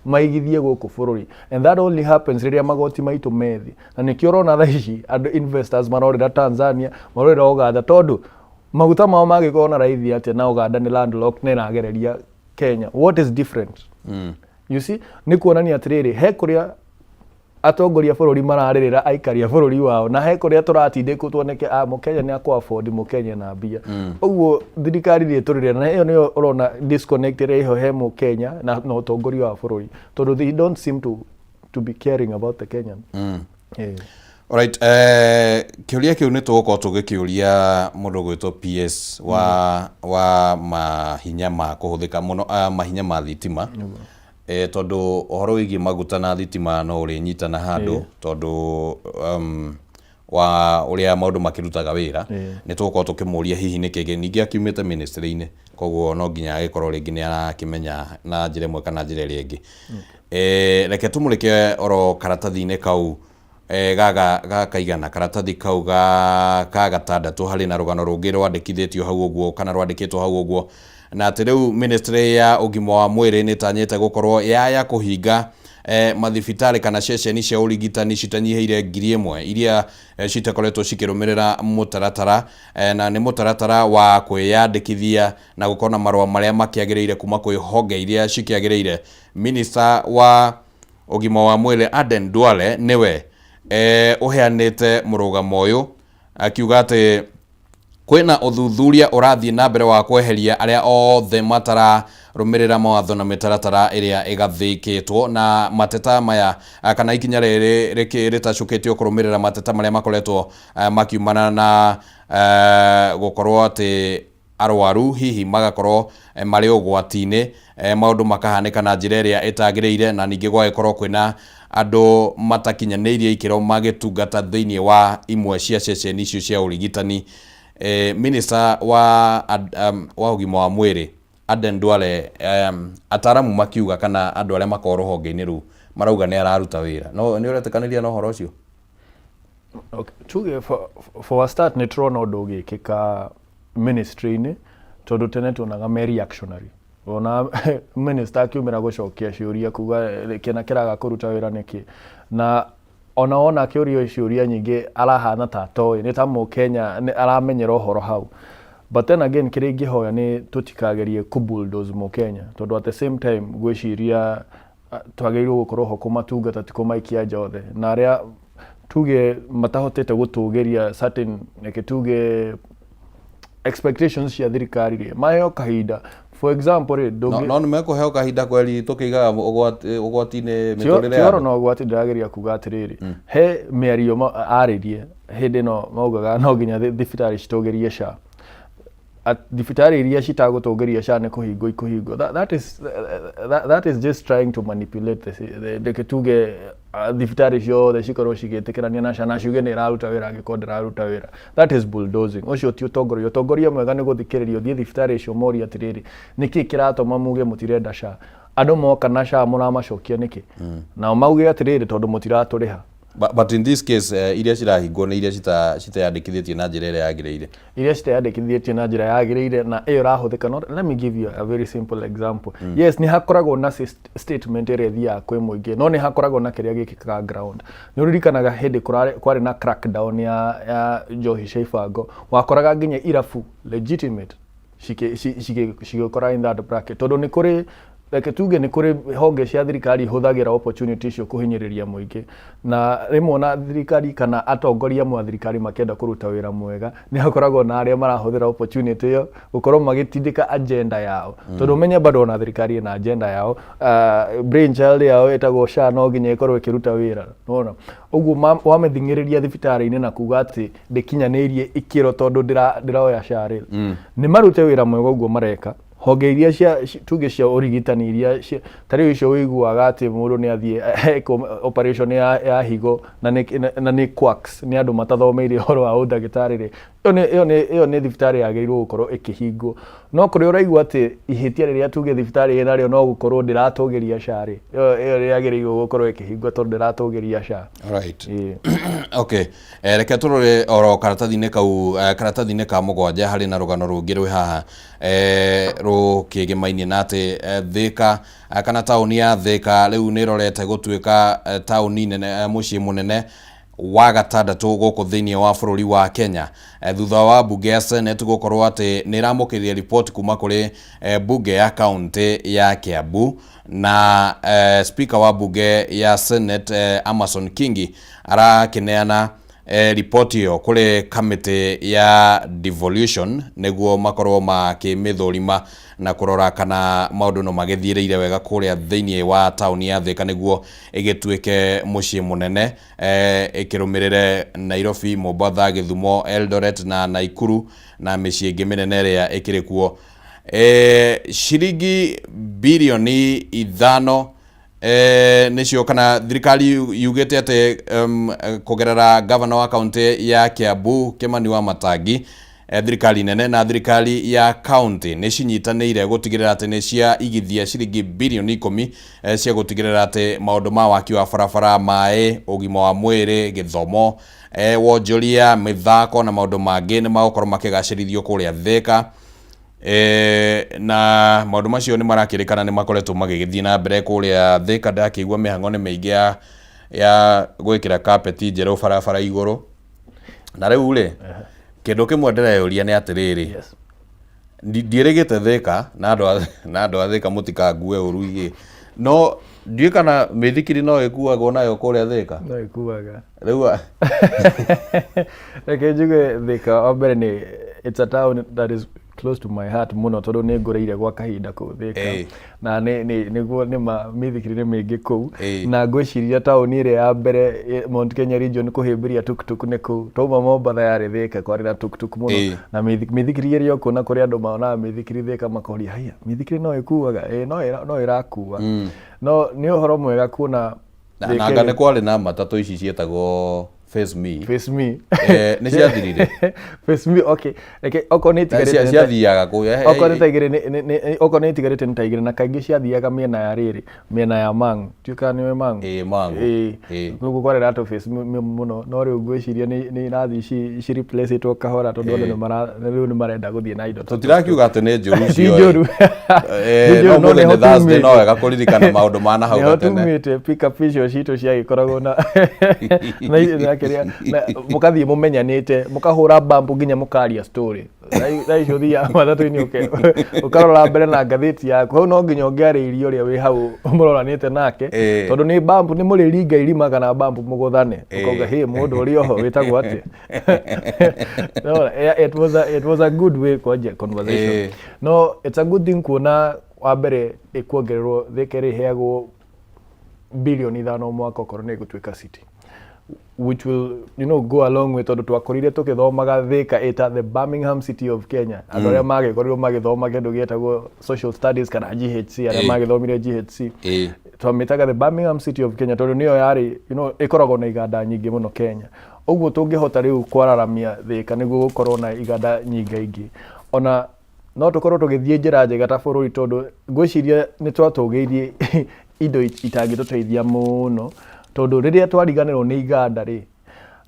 maigithie gũkũ bũrũri. And that only happens rĩrĩa magoti maitũ me thĩ. Na nĩkĩo ũrona thaa ici andũ investors marorĩra Tanzania, marorĩra Uganda, tondũ maguta mao mangĩkorwo na raithi atĩa na Uganda nĩ landlocked na ĩragereria Kenya? What is different? You see, nĩ kuonania atĩrĩrĩ, he kũrĩa atongoria a bũrũri mararĩrĩra aikari a bũrũri wao, na he kũrĩa tũratindĩkwo tuoneke a mũkenya nĩ akũ afford mũkenya na mbia. Ũguo thirikari nĩ ĩtũrĩre, na ĩyo nĩyo ũrona disconnect ĩrĩa ĩho he mũkenya na ũtongoria wa bũrũri, tondũ they don't seem to to be caring about the Kenyan. Alright, kĩũria kĩu nĩ tũgũkorwo tũgĩkĩũria mũndũ ũgwĩtwo PS wa mahinya ma kũhũthĩka mũno, mahinya ma thitima, tondũ ũhoro wĩgiĩ maguta na thitima no ũrĩnyitana handũ, tondũ wa ũrĩa maũndũ makĩrutaga wĩra. Nĩ tũgũkorwo tũkĩmũria hihi nĩkĩ ningĩ akiumĩte ministry-inĩ, koguo no nginya agĩkorwo rĩngĩ nĩ arakĩmenya na njĩra ĩmwe kana njĩra ĩrĩa ĩngĩ. Reke tũmũrĩke oro karatathi-inĩ kau, gaga gakaigana karatathi kau ga gatandatũ. Harĩ na rũgano rũngĩ rwandĩkithĩtio hau ũguo kana rwandĩkĩtwo hau ũguo, na atĩ rĩu ministry ya ũgima wa mwĩrĩ nĩ ĩtanyĩte gũkorwo yaya kũhinga mathibitarĩ kana ceceni cia ũrigitani citanyihĩire 1,000 iria citakoretwo cikĩrũmĩrĩra mũtaratara, na nĩ mũtaratara wa kwĩyandĩkithia na gũkorwo na marũa marĩa makĩagĩrĩire kuma kwĩ honge iria cikĩagĩrĩire. Minister wa ũgima wa mwĩrĩ Aden Duale nĩwe ũheanĩte mũrũgamo ũyũ, akiuga atĩ kwĩna ũthuthuria ũrathiĩ na mbere wa kweheria arĩa othe matararũmĩrĩra mawatho na mĩtaratara ĩrĩa ĩgathĩkĩtwo, na mateta maya kana ikinya rĩrĩ rĩtacũkĩtio kũrũmĩrĩra mateta marĩa makoretwo makiumana na gũkorwo atĩ arwaru hihi magakorwo marĩ ũgwati-inĩ, maũndũ makahanĩka na njĩra ĩrĩa ĩtagĩrĩire, na ningĩ gwagĩkorwo kwĩna andũ matakinyanĩirie ikĩro magĩtungata thĩinĩ wa imwe cia ceceni icio cia ũrigitani. Minister wa ũgima wa mwĩrĩ Aden Duale, ataramu makiuga kana andũ arĩa makoragwo rũhonge-inĩ rũu marauga nĩ araruta wĩra, no nĩ ũretĩkanĩria na ũhoro ũcio? Okay. Tuge for a start nĩ tũrona ũndũ ũgĩkĩka ministry-inĩ, tondũ tene tuonaga me reactionary. Ona minister akiumĩra gũcokia ciũria kuga kĩna kĩraga kũruta wĩra nĩkĩ, na ona wona akĩũrio ciũria nyingĩ arahana ta atoĩ, nĩ ta mũkenya aramenyera ũhoro hau. But then again, kĩrĩa ingĩhoya nĩ tũtikagerie kũ bulldoze mũkenya, tondũ at the same time ngwĩciria twagĩrĩirwo gũkorwo ho kũmatungata, ti kũmaikia nja othe, na arĩa tuge matahotete gũtũgĩria certain, reke tuge, expectations cia thirikari rĩ, maheo kahinda. For example rĩ, no, no nĩ mekũheo kahinda kweri tũkĩigaga ũgwati-inĩ mĩtũrĩre ya Tioro andũ? Na ũgwati, ndĩrageria kuga atĩrĩrĩ, he mĩario arĩrie hĩndĩ ĩno maugaga no nginya thibitarĩ citũgĩrie SHA. Thibitarĩ iria citagũtũgĩria SHA nĩ kũhingwo ikũhingwo. That is just trying to manipulate reke tuge thibitarĩ ciothe cikorwo cigĩtĩkĩrania na SHA na ciuge nĩ ĩraruta wĩra angĩkorwo ndĩraruta wĩra. That is bulldozing. Ũcio ti ũtongoria. Ũtongoria mwega nĩ gũthikĩrĩria, ũthiĩ thibitarĩ icio morie atĩrĩrĩ, nĩkĩ kĩratũma muge mũtirenda SHA? Andũ moka na SHA mũramacokia nĩkĩ? Nao mauge atĩrĩrĩ, tondũ mũtiratũrĩha. But in this case, iria cirahingwo nĩ iria citeyandĩkithĩtie na njĩra ĩrĩa yagĩrĩire. Iria citeyandĩkithĩtie na njĩra yagĩrĩire na ĩyo ĩrahũthĩka. No let me give you a very simple example. Yes, nĩ hakoragwo na statement ĩrĩa ĩthiaga kwĩ mũingĩ, no nĩ hakoragwo na kĩrĩa gĩkĩkaga ground. Nĩ ũririkanaga hĩndĩ kwarĩ na crackdown ya njohi cia ibango, wakoraga nginya irabu legitimate cigĩkora in that bracket, tondũ nĩ kũrĩ, reke tuge, nĩ kũrĩ honge cia thirikari ihũthagĩra opportunity icio kũhinyĩrĩria mũingĩ. Na rĩmwe ona thirikari kana atongoria amwe a thirikari makĩenda kũruta wĩra mwega, nĩ hakoragwo na arĩa marahũthĩra opportunity ĩyo gũkorwo magĩtindĩka agenda yao, tondũ ũmenye bado ona thirikari ĩna agenda yao, brainchild yao ĩtagwo SHA, no nginya ĩkorwo ĩkĩruta wĩra. Nĩwona ũguo wamĩthing'ĩrĩria thibitarĩ-inĩ na kuga atĩ ndĩkinyanĩirie ikĩro tondũ ndĩroya SHA rĩ, nĩ marute wĩra mwega ũguo mareka. Honge iria cia tuge cia ũrigitani iria ta rĩu icio ũiguaga atĩ mũndũ nĩ athiĩ ekwo operation ya higo na nĩ quacks, nĩ andũ matathomeire ũhoro wa ũndagĩtarĩ rĩ, ĩyo nĩ thibitarĩ yagĩrĩirwo gũkorwo ĩkĩhingwo. No kũrĩa ũraigua atĩ ihĩtia rĩrĩa tuge thibitarĩ ĩnarĩo no gũkorwo ndĩratũgĩria SHA rĩ, ĩyo yagĩrĩirwo gũkorwo ĩkĩhingwo tondũ ndĩratũgĩria SHA. Right. Ĩĩ. Okay, reke tũrore oro karatathi-inĩ kau, karatathi-inĩ ka mũgwanja harĩ na rũgano rũngĩ rwĩ haha, rũkĩgĩmainie na atĩ Thĩka, kana taũni ya Thĩka rĩu nĩ ĩrorete gũtuĩka taũni nene, mũciĩ mũnene wa gatandatũ gũkũ thĩinĩ wa bũrũri wa Kenya, thutha wa mbunge ya Senate gũkorwo atĩ nĩ ĩramũkĩrire riboti kuma kũrĩ mbunge ya kaunti ya Kiambu. Na speaker wa mbunge ya Senate, Amason Kingi, arakĩneana Ripoti ĩyo kũrĩ kamĩtĩ ya devolution nĩguo makorwo makĩmĩthũrima na kũrora kana maũndũ no magĩthiĩrĩire wega kũrĩa thĩinĩ wa taũni ya Thĩka nĩguo ĩgĩtuĩke mũciĩ mũnene, ĩkĩrũmĩrĩre Nairobi, Mombatha, Gĩthumo, Eldoret na Naikuru na mĩciĩ ĩngĩ mĩnene ĩrĩa ĩkĩrĩ kuo. Ciringi birioni 5 nĩcio kana thirikari yugĩte atĩ kũgerera gavana wa kaunti ya Kiambu Kimani wa Matangi, thirikari nene na thirikari ya kaunti nĩ cinyitanĩire gũtigĩrĩra atĩ nĩ ciaigithia ciringi birioni 10 cia gũtigĩrĩra atĩ maũndũ ma waki wa barabara, maĩ, ũgima wa mwĩrĩ, gĩthomo, wonjoria, mĩthako na maũndũ mangĩ nĩ magũkorwo makĩgacĩrithio kũrĩa Thĩka. Na maũndũ macio nĩ marakĩrĩkana nĩ makoretwo magĩgĩthiĩ na mbere kũrĩa Thĩka. Ndakĩigua mĩhang'o nĩ mĩingĩ ya gwĩkĩra kapeti njerũ barabara igũrũ. Na rĩu rĩ, kĩndũ kĩmwe ndĩreyũria nĩ atĩrĩrĩ, ndiĩrĩgĩte Thĩka na andũ a Thĩka mũtikangue ũru igĩ, no ndiũĩ kana mĩithikiri no ĩkuagwo nayo kũrĩa Thĩka. No ĩkuaga. Rĩu Reke njuge Thĩka wa mbere nĩ it's a town that is close to my heart mũno, tondũ nĩ ngũrĩire gwa kahinda kũu Thĩka. Na nĩguo nĩma mĩithikiri nĩ mĩingĩ kũu. Na ngwĩciria taũni ĩrĩa ya mbere Mount Kenya region kũhĩmbĩria tuktuk nĩ kũu. Twauma Mombatha yarĩ Thĩka kwarĩ na tuktuk mũno. Na mĩithikiri ĩrĩ o kuo, na kũrĩ andũ monaga mĩithikiri Thĩka makoria, "Haiya, mĩithikiri no ĩkuaga?" Ĩĩ, no ĩrakua. No nĩ ũhoro mwega kuona Na anga nĩ kwarĩ na matatũ ici ciĩtagwo Face Me. Face Me. Nĩ ciathirire? Face Me, okay, reke okorwo nĩ itigarĩte Ciathiaga kũ? Okorwo nĩ ta igĩrĩ okorwo nĩ itigarĩte nĩ ta igĩrĩ, na kaingĩ ciathiaga mĩena ya rĩrĩ, mĩena ya Mang'u. Ndiũĩ kana nĩũĩ Mang'u. Ĩĩ, Mang'u. Ĩĩ. Gũkũ kwarĩ na tũ Face Me mũno, no rĩu ngwĩciria nĩ irathiĩ ci replace ĩtwo kahora, tondũ andũ rĩu nĩ marenda gũthiĩ na indo ta Tũtirakiuga atĩ nĩ njũru Ti icio. njũru. Ti No njũru, no mũthĩ nĩho nĩ Thursday, no tumĩte. wega kũririkana maũndũ ma na hau Nĩho gatene. tumĩte pick-up icio citũ ciagĩkoragwo na kĩrĩa mũkathiĩ mũmenyanĩte, mũkahũra bump nginya mũkaria story. Thaa icio ũthiaga matatũ-inĩ ũkarora mbere na ngathĩti yaku hau, no nginya ũngĩarĩirie ũrĩa wĩ hau mũroranĩte nake, tondũ nĩ bump nĩ mũrĩringa irima kana bump mũgũthane, ũkauga, "Hĩ, mũndũ ũrĩ oho wĩtagwo atĩa?" No, yeah, it was a good way kwanjia conversation. No it's a good thing kuona wa mbere ĩkuongererwo, Thĩka ĩrĩheagwo birioni 5 mwaka okorwo nĩ ĩgũtuĩka city, which will go a long way, tondũ twakorire tũgĩthomaga Thĩka ĩta the Birmingham City of Kenya. Andũ arĩa magĩkorirwo magĩthoma kĩndũ gĩetagwo social studies kana GHC, arĩa magĩthomire GHC, twamĩtaga the Birmingham City of Kenya, tondũ nĩyo yarĩ ĩkoragwo na iganda nyingĩ mũno Kenya. Ũguo tũngĩhota rĩu kwararamia Thĩka nĩguo gũkorwo na iganda nyingaingĩ, ona no tũkorwo tũgĩthiĩ njĩra njega ta bũrũri, tondũ ngwĩciria nĩ twatũgĩirie indo itangĩtũteithia mũno, tondũ rĩrĩa twariganĩrwo nĩ iganda rĩ,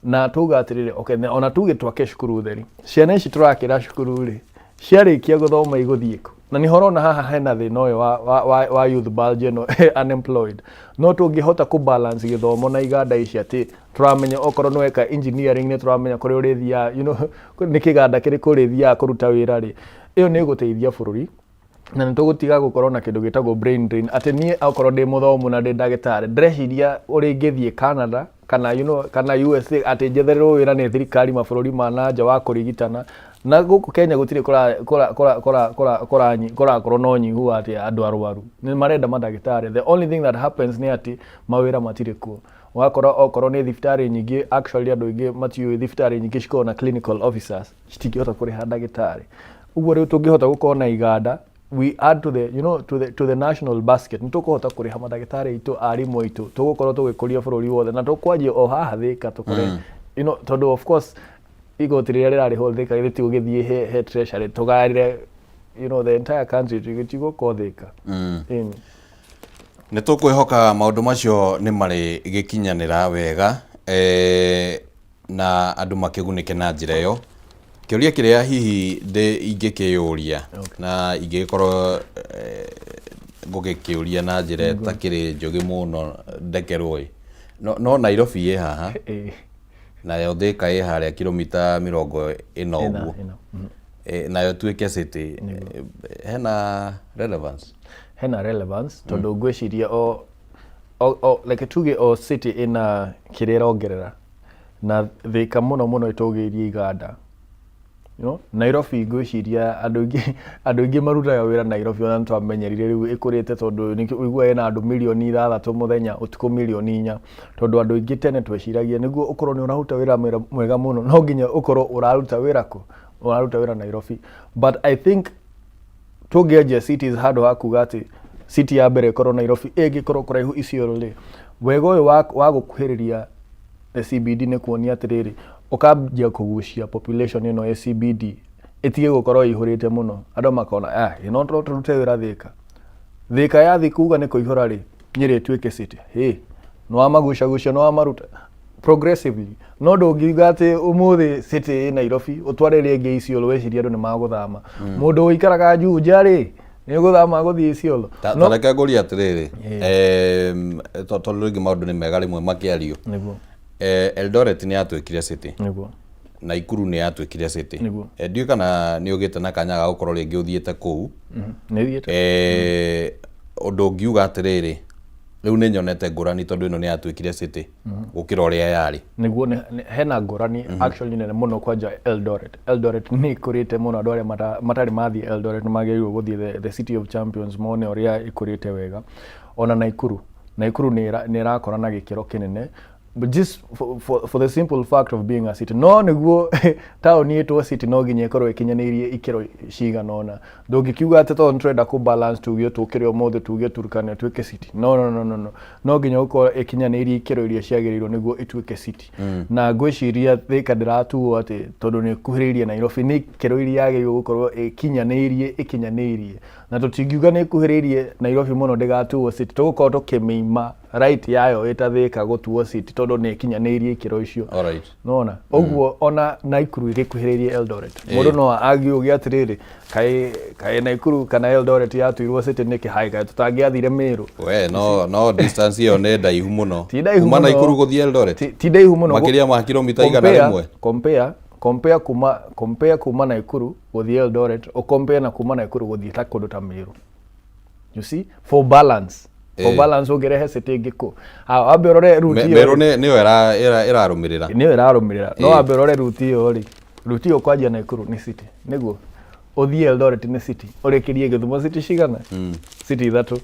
na tuga atĩrĩrĩ, okay, ona tuge twake cukuru theri, ciana ici tũrakĩra cukuru rĩ, ciarĩkia gũthoma igũthiĩ kũ? Na nĩho ũrona haha hena thĩna ũyũ wa youth bulge ĩno, unemployed. No tũngĩhota kũ balance gĩthomo na iganda ici, atĩ tũramenya okorwo nĩ weka engineering nĩ tũramenya kũrĩa ũrĩthiaga, nĩ kĩganda kĩrĩkũ ũrĩthiaga kũruta wĩra rĩ, ĩyo nĩ ĩgũteithia bũrũri na nĩ tũgũtiga gũkorwo na kĩndũ gĩtagwo brain drain, atĩ niĩ okorwo ndĩ mũthomu na ndĩ ndagĩtarĩ, ndĩreciria ũrĩa ingĩthiĩ Canada kana kana USA, atĩ njethererwo wĩra nĩ thirikari mabũrũri ma na nja wa kũrigitana, na gũkũ Kenya gũtirĩ kũrakorwo na ũnyihu wa atĩ andũ arwaru nĩ marenda mandagĩtarĩ. The only thing that happens nĩ atĩ mawĩra matirĩ kuo. Ũgakora okorwo nĩ thibitarĩ nyingĩ, actually andũ aingĩ matiũĩ thibitarĩ nyingĩ cikoragwo na clinical officers, citingĩhota kũrĩha ndagĩtarĩ. Ũguo rĩu tũngĩhota gũkorwo na iganda, we add to the you know to the to the national basket, nĩ tũkũhota kũrĩha mandagĩtarĩ aitũ, arimũ aitũ, tũgũkorwo tũgĩkũria bũrũri wothe na tũkwanjia o haha Thĩka tũkore tondũ of course igoti rĩrĩa rĩrarĩhwo Thĩka rĩtigũgĩthiĩ he treasury, tũgaĩre the entire country, tigũkorwo Thĩka. Ĩni. Nĩ tũkwĩhoka maũndũ macio nĩ marĩ gĩkinyanĩra wega, na andũ makĩgunĩke na njĩra ĩyo. Kĩũria kĩrĩa hihi ndĩ ingĩkĩyũria na ingĩgĩkorwo ngũgĩkĩũria na njĩra ĩtakĩrĩ njũgĩ mũno, ndekerwo ĩ, no Nairobi ĩ haha, nayo Thĩka ĩ harĩa kilomita 40 ũguo. Ĩna. Nayo tuĩke city, hena relevance? Hena relevance, tondũ ngwĩciria o reke tuge o city ĩna kĩrĩa ĩrongerera. Na Thĩka mũno mũno ĩtũgĩirie iganda. You know, Nairobi ngwĩciria andũ aingĩ marutaga wĩra Nairobi, ona nĩtwamenyerire rĩu ĩkũrĩte, tondũ ũiguaga ĩna andũ 6 mirioni mũthenya, ũtukũ 4 mirioni, tondũ andũ aingĩ tene tweciragia nĩguo ũkorwo nĩ ũraruta wĩra mwega mũno, no nginya ũkorwo ũraruta wĩra kũ? Ũraruta wĩra Nairobi. But I think tũngĩanjia cities handũ ha kuga atĩ city ya mbere ĩkorwo Nairobi, ĩngĩkorwo kũraihu Isiolo rĩ, wega ũyũ wa gũkuhĩrĩria the CBD nĩ kuonia atĩrĩrĩ, ũkanjia kũgucia population ĩno ĩ CBD ĩtige gũkorwo ĩihũrĩte mũno. Andũ makona, ah, ĩno no tũrute wĩra Thĩka. Thĩka yathi kuga nĩ kũihũra rĩ, Nyĩrĩ ĩtuĩke city, hĩ nĩ wamagucagucia, nĩ wamaruta progressively. No ndũngiuga atĩ ũmũthĩ city ĩ Nairobi, ũtware ĩrĩa ĩngĩ Isiolo, weciria andũ nĩ magũthama. Mũndũ ũikaraga Juja rĩ, nĩ ũgũthama gũthiĩ Isiolo? Ta reke ngũrie atĩrĩrĩ, tondũ rĩngĩ maũndũ nĩ mega rĩmwe makĩario. Nĩguo. Eldoret nĩ yatuĩkire city. Nĩguo. Naikuru nĩ yatuĩkire city. Nĩguo. Ndiũĩ kana nĩ ũgĩte na kanya ga gũkorwo rĩngĩ ũthiĩte kũu. Nĩ thiĩte. Ũndũ ũngiuga atĩrĩrĩ, rĩu nĩ nyonete ngũrani tondũ ĩno nĩ yatuĩkire city gũkĩra ũrĩa yarĩ? Nĩguo, hena ngũrani actually nene mũno. Kwanja Eldoret, Eldoret nĩ ĩkũrĩte mũno. Andũ arĩa matarĩ mathiĩ Eldoret nĩ magĩrĩirwo gũthiĩ the City of Champions mone ũrĩa ĩkũrĩte wega. Ona Naikuru, Naikuru nĩ ĩrakũra na gĩkĩro kĩnene, but just for the simple fact of being a city. No nĩguo taũni ĩtwo city, no nginya ĩkorwo ĩkinyanĩirie ikĩro cigana ũna. Ndũngĩkiuga atĩ tondũ nĩtũrenda kũ balance, tuge tũkĩre ũmũthĩ tuge Turkana ĩtuĩke city. No, no, no, no, no, no nginya gũkorwo ĩkinyanĩirie ikĩro iria ciagĩrĩirwo nĩguo ĩtuĩke city. Na ngwĩciria Thĩka ndĩratuo atĩ tondũ nĩ ĩkuhĩrĩirie Nairobi, nĩ ikĩro iria yagĩrĩirwo gũkorwo ĩkinyanĩirie, na tũtingiuga nĩ ĩkuhĩrĩirie Nairobi mũno ndĩgatuo city. Tũgũkorwo tũkĩmĩima right yayo ĩta Thĩka gũtuo city tondũ nĩ ĩkinyanĩirie ikĩro icio. Nona ũguo ona Naikuru ĩgĩkuhĩrĩirie Eldoret, mũndũ no angiuge atĩrĩrĩ, kaĩ Naikuru kana Eldoret yatuirwo city nĩkĩ? Hai, kaĩ tũtangĩathire Meru? We no distance ĩyo nĩ ndaihu mũno. Ti ndaihu Kuma mũno. Naikuru gũthiĩ Eldoret. Ti ndaihu mũno. Makĩria ma kilomita igana rĩmwe. Compare kuma Naikuru gũthiĩ Eldoret, ũcompare na kuma Naikuru gũthiĩ ta kũndũ ta Meru. You see, for balance, for balance, ũngĩrehe city ĩngĩ kũ? Ah, wambe ũrore route ĩyo. Meru nĩyo ĩrarũmĩrĩra. Nĩyo ĩrarũmĩrĩra, no wambe ũrore route ĩyo rĩ, route ĩyo kwanjia Naikuru nĩ city, nĩguo ũthiĩ Eldoret nĩ city, ũrĩkĩrie Gĩthumo. City cigana? City ithatũ.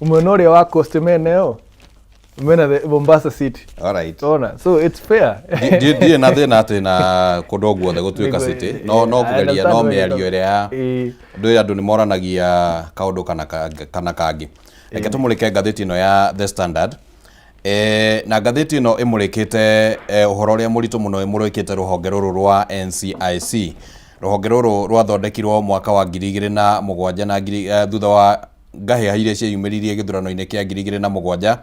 Mwena ũrĩa wa coast mena ĩyo, mena the Mombasa city. Ona so it's fair. Ndirĩ na thĩna atĩ na kũndũ guothe gũtuĩka city, no I kũgeria no understand where mĩario ĩrĩa ya ndũ andũ nĩ moranagia kaũndũ kana kangĩ. Reke tũmũrĩke ngathĩti ĩno ya The Standard. Na ngathĩti ĩno ĩmũrĩkĩte ũhoro ũrĩa mũritũ mũno, ĩmũrĩkĩte rũhonge rũrũ rwa NCIC. Rũhonge rũrũ rwathondekirwo mwaka wa 2007 na thutha wa ngahĩha iria cieyumĩririe gĩthurano-inĩ kĩa 2007,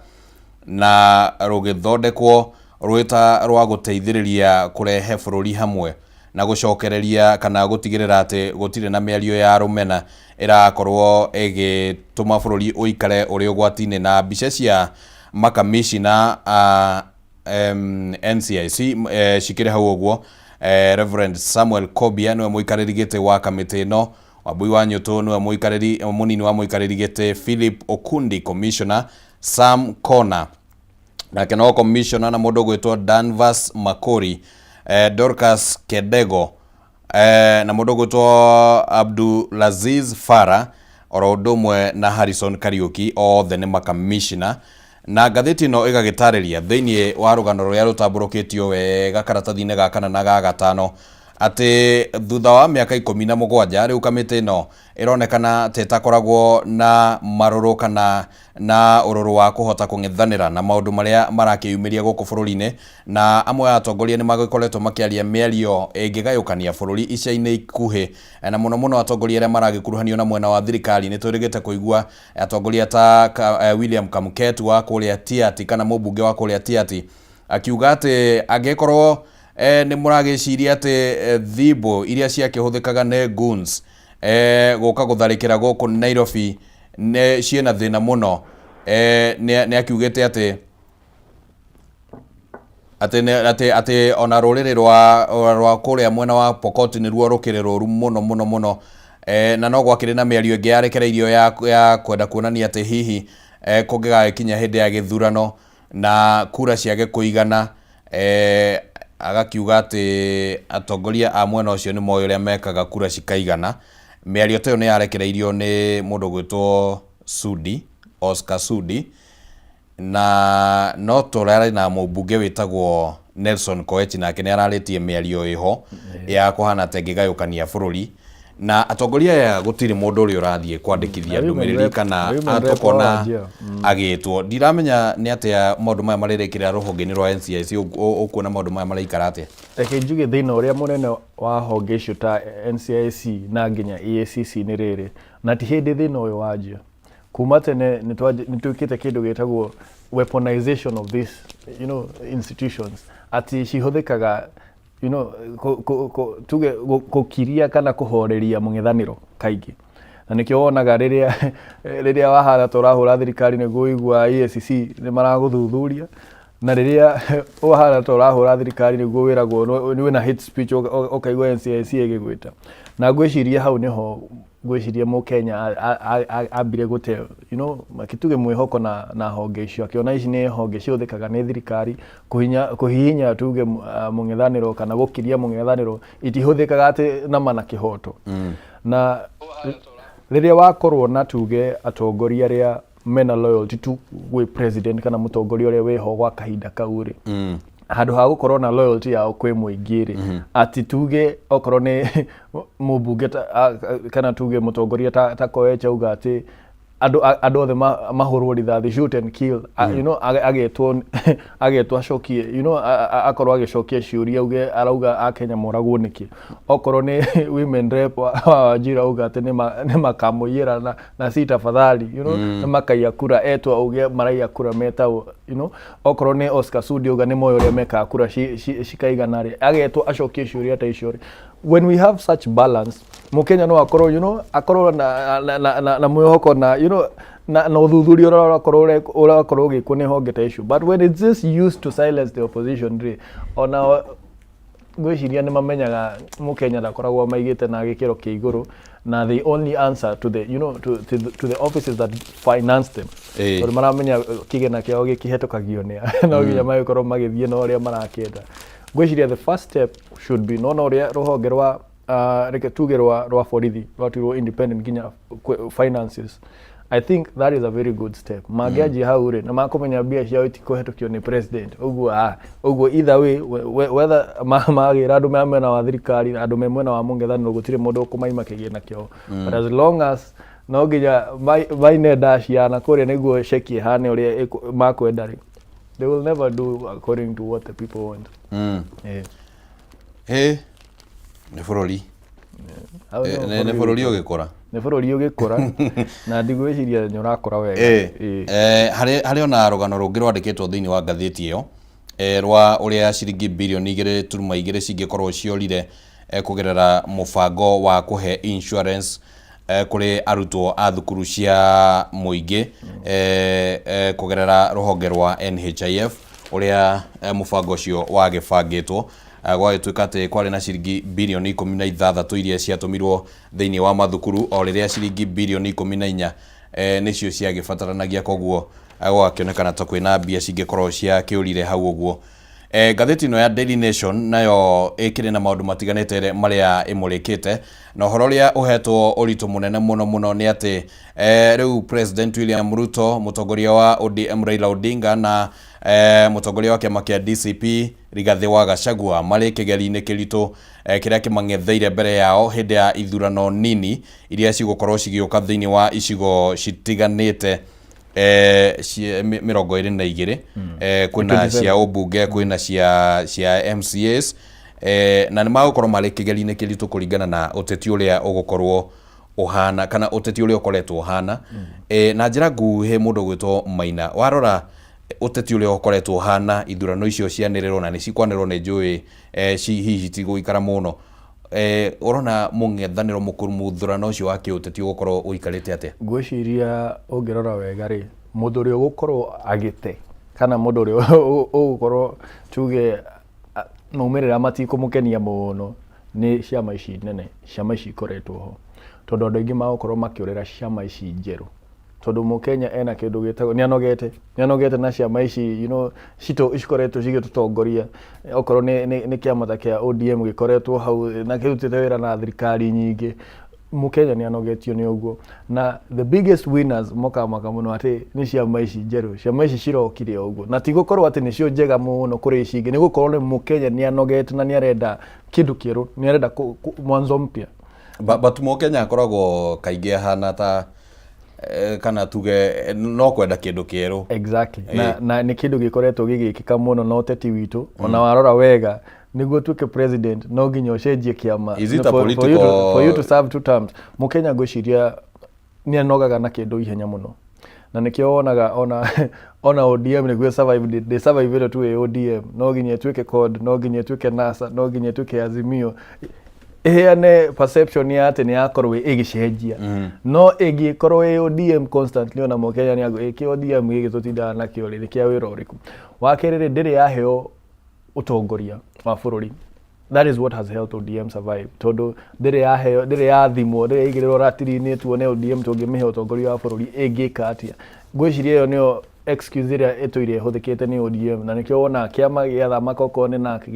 na rũgĩthondekwo rwĩta rwa gũteithĩrĩria kũrehe bũrũri hamwe na gũcokereria kana gũtigĩrĩra atĩ gũtirĩ na mĩario ya rũmena ĩrakorwo ĩgĩtũma bũrũri ũikare ũrĩ ũgwati-inĩ. Na mbica cia makamishina a NCIC cikĩrĩ hau ũguo. Reverend Samuel Kobia nĩwe mũikarĩri gĩtĩ wa kamĩtĩ ĩno, Wambui wa Nyũtũ nĩwe mũikarĩri mũnini wa mũikarĩri gĩtĩ, Philip Okundi commissioner, Sam Kona nake no commissioner, na mũndũ ũgwĩtwo Danvas Makori, Dorcas Kedego, na mũndũ ũgwĩtwo Abdulaziz Farah, oro ũndũ ũmwe na Harrison Kariuki, othe nĩ makamishina. Na ngathĩti ĩno ĩgagĩtarĩria thĩinĩ wa rũgano rũrĩa rũtambũrũkĩtio wega karatathi-inĩ ga kana na ga gatano atĩ thutha wa mĩaka 17 rĩu kamĩtĩ ĩno ĩronekana ta ĩtakoragwo na marũrũ kana na ũrũrũ wa kũhota kũng'ethanĩra na maũndũ marĩa marakĩyumĩria gũkũ bũrũri-inĩ. Na amwe a atongoria nĩ magĩkoretwo makĩaria mĩario ĩngĩgayũkania bũrũri ica-inĩ ikuhĩ, na mũno mũno atongoria arĩa maragĩkuruhanio na mwena wa thirikari. Nĩ twĩrĩgĩte kũigua atongoria ta William Kamket wa kũrĩa Tiaty, kana mũmbunge wa kũrĩa Tiaty, akiuga atĩ angĩkorwo nĩ mũragĩciria atĩ thimbo iria ciakĩhũthĩkaga nĩ goons gũka gũtharĩkĩra gũkũ Nairobi nĩ ciĩna thĩna mũno, nĩ akiugĩte atĩ ona rũrĩrĩ rwa kũrĩa mwena wa Pokot nĩruo rũkĩrĩ rũru mũno mũno mũno. Na no gwakĩrĩ na mĩario ĩngĩ yarekereirio ya kwenda kuonania atĩ hihi kũngĩgagĩkinya hĩndĩ ya gĩthurano na kura ciage kũigana, Agakiuga atĩ atongoria a mwena ũcio nĩ moĩ ũrĩa mekaga kura cikaigana. Mĩario ta ĩyo nĩ yarekereirio nĩ mũndũ ũgwĩtwo Sudi, Oscar Sudi, na no tũrarĩ na mũmbunge wĩtagwo Nelson Koech, nake nĩ ararĩtie mĩario ĩho ya kũhana ta ĩngĩgayũkania bũrũri. Na atongoria aya gũtirĩ mũndũ ũrĩa ũrathiĩ kwandĩkithia Na women ndũmĩrĩri rep- kana women rep tũkona wa Wajir. Agĩtwo. Ndiramenya nĩ atĩa maũndũ maya marĩrĩkĩrĩra rũhonge-inĩ rwa NCIC, ũkuona maũndũ maya maraikara atĩa? Reke njuge thĩna ũrĩa mũnene wa honge icio ta NCIC na nginya EACC nĩ rĩrĩ, na ti hĩndĩ thĩna ũyũ wanjia. Kuma tene nĩ twĩkĩte kĩndũ gĩtagwo weaponization of these institutions, atĩ cihũthĩkaga tuge gũkiria kana kũhoreria mũng'ethanĩro kaingĩ. Na nĩkĩo wonaga rĩrĩa wahana ta ũrahũra thirikari nĩguo ũigua EACC nĩ maragũthuthuria, na rĩrĩa wahana ta ũrahũra thirikari nĩguo wĩragwo wĩna hate speech, ũkaigua NCIC ĩgĩgwĩta. Na ngwĩciria hau nĩho ngwĩciria mũkenya ambire gũte makĩtuge mwĩhoko na honge icio, akĩona ici nĩ honge cihũthĩkaga nĩ thirikari kũhihinya tuge mũng'ethanĩro kana gũkiria mũng'ethanĩro, itihũthĩkaga atĩ nama na kĩhoto. Na rĩrĩa wakorwo na tuge atongoria arĩa mena loyalty tu gwĩ president kana mũtongoria ũrĩa wĩho gwa kahinda kau rĩ, handũ ha gũkorwo na loyalty yao kwĩ mũingĩ rĩ, atĩ tuge okorwo nĩ mũmbunge kana tuge mũtongoria ta Koech auga atĩ andũ othe mahũrwo rithathi, shoot and kill, agetwo acokie, akorwo agĩcokia ciũria, auge arauga akenya moragwo nĩkĩ. Okorwo nĩ women rep wa Wajir auga atĩ nĩ makamũiyĩra na si tafadhali, nĩ makaiya kura, etwo auge maraiya kura metagwo, okorwo nĩ Oscar Sudi auga nĩ moĩ ũrĩa mekaga kura cikaigana rĩ, agetwo acokie ciũria ta icio rĩ. When we have such balance, mũkenya no akorwo akorwo na mwĩhoko na na ũthuthuria ũrĩa ũrakorwo ũgĩkwo nĩ honge ta icio. But when it's just used to silence the opposition rĩ, ona ngwĩciria nĩ mamenyaga mũkenya ndakoragwo maigĩte na gĩkĩro kĩa igũrũ, na they only answer to the you know to, to, the, to the offices that finance them, tondũ maramenya kĩgĩna kĩao gĩkĩhetũkagio nĩ no nginya magĩkorwo magĩthiĩ na ũrĩa marakĩenda. Ngwĩciria the first step should be nona ũrĩa rũhonge rwa reke tuge rwa borithi rwatuirwo independent nginya finances. I think that is a very good step. Mangĩanjia hau rĩ, na makũmenya mbia ciao itikũhetũkio nĩ president ũguo, ũguo either way, whether magĩra andũ me mwena wa thirikari, andũ me mwena wa mũng'ethanĩro, gũtirĩ mũndũ ũkũmaima kĩgĩna kĩao. But as long as no nginya maine ndacia na kũrĩa nĩguo ceki ĩhane ũrĩa makwenda rĩ, they will never do according to what the people want. Hĩ, nĩ bũrũri. Hau nĩho. Nĩ bũrũri ũgĩkũra. Nĩ bũrũri ũgĩkũra, na ndigwĩciria nĩ ũrakũra wega. Harĩ ona rũgano rũngĩ rwandĩkĩtwo thĩinĩ wa ngathĩti ĩyo, rwa ũrĩa ciringi birioni 2.2 cingĩkorwo ciorire, kũgerera mũbango wa kũhe insurance kũrĩ arutwo a thukuru cia mũingĩ, kũgerera rũhonge rwa NHIF, ũrĩa mũbango ũcio wagĩbangĩtwo. Gwagĩtuĩka atĩ kwarĩ na ciringi birioni 16 iria ciatũmirwo thĩinĩ wa mathukuru, o rĩrĩa ciringi birioni 14 nĩcio ciagĩbataranagia. Koguo gũgakĩonekana ta kwĩna mbia cingĩkorwo ciakĩũrire hau ũguo. Ngathĩti ĩno ya Daily Nation nayo ĩkĩrĩ na maũndũ matiganĩte marĩa ĩmũrĩkĩte, na ũhoro ũrĩa ũhetwo ũritũ mũnene mũno mũno nĩ atĩ rĩu President William Ruto, mũtongoria wa ODM Raila Odinga na mũtongoria wa kĩama kĩa DCP Rigathĩ wa Gachagua marĩ kĩgeri-inĩ kĩritũ kĩrĩa kĩmang'etheire mbere yao hĩndĩ ya ithurano nini iria cigũkorwo cigĩũka thĩinĩ wa icigo citiganĩte 22. Kwĩna cia ũmbunge, kwĩna cia MCAs, na nĩ magũkorwo marĩ kĩgeri-inĩ kĩritũ kũringana na ũteti ũrĩa ũgũkorwo ũhana kana ũteti ũrĩa ũkoretwo ũhana. Na njĩra nguhĩ, mũndũ ũgwĩtwo Maina, warora ũteti ũrĩa ũkoretwo ũhana, ithurano icio cianĩrĩrwo na nĩ cikwanĩrĩrwo, nĩ njũĩ hihi citigũikara mũno, ũrona mũng'ethanĩro mũthurano ũcio wa kĩũteti ũgũkorwo ũikarĩte atĩa? Ngwĩciria ũngĩrora wega rĩ, mũndũ ũrĩa ũgũkorwo agĩte kana mũndũ ũrĩa ũgũkorwo tuge maumĩrĩra matikũmũkenia mũno nĩ ciama ici nene, ciama ici ikoretwo ho, tondũ andũ aingĩ magũkorwo makĩũrĩra ciama ici njerũ. Tondũ Mũkenya ena kĩndũ gĩtagwo nĩ anogete na ciama ici citũ cikoretwo cigĩtũtongoria. Okorwo nĩ kĩama ta kĩa ODM gĩkoretwo hau na kĩrutĩte wĩra na thirikari nyingĩ. Mũkenya nĩ anogetio nĩ ũguo. Na the biggest winners mokaga mũno atĩ nĩ ciama ici njerũ, ciama ici cirokire o ũguo. Na ti gũkorwo atĩ nĩcio njega mũno kũrĩ ici ingĩ, nĩ gũkorwo nĩ Mũkenya nĩ anogete na nĩ arenda kĩndũ kĩerũ, nĩ arenda mwanzo mpya. But Mũkenya akoragwo kaingĩ ahana ta kana tuge no kwenda kĩndũ kĩerũ. Exactly. Na nĩ kĩndũ gĩkoretwo gĩgĩkĩka mũno na ũteti witũ. Ona warora wega, nĩguo ũtuĩke president no nginya ũcenjie kĩama. Is it a political For you to serve two terms. Mũkenya ngwĩciria nĩ anogaga na kĩndũ ihenya mũno. Na nĩkĩo wonaga ona ODM nĩguo survive, ndĩ survive ĩno tu ĩ ODM, no nginya ĩtuĩke CORD, no nginya ĩtuĩke NASA, no nginya ĩtuĩke Azimio. Ĩheane perception ya atĩ nĩ yakorwo ĩgĩcenjia. No ĩngĩkorwo ĩ ODM constantly, ona Mũkenya nĩ agũ ĩkĩ ODM gĩkĩ tũtindaga nakĩo rĩ, nĩ kĩa wĩra ũrĩkũ? Wa kerĩ rĩ, ndĩrĩ yaheo ũtongoria wa bũrũri. That is what has helped ODM survive. Tondũ ndĩrĩ yaheo, ndĩrĩ yathimwo, ndĩrĩ yaigĩrĩrwo ratiri-inĩ tuone ODM tũngĩmĩhe ũtongoria wa bũrũri ĩngĩka atĩa. Ngwĩciria ĩyo nĩyo excuse ĩrĩa ĩtũire ĩhũthĩkĩte nĩ ODM, na nĩkĩo wonaga kĩama gĩathamaka okorwo nĩ NARC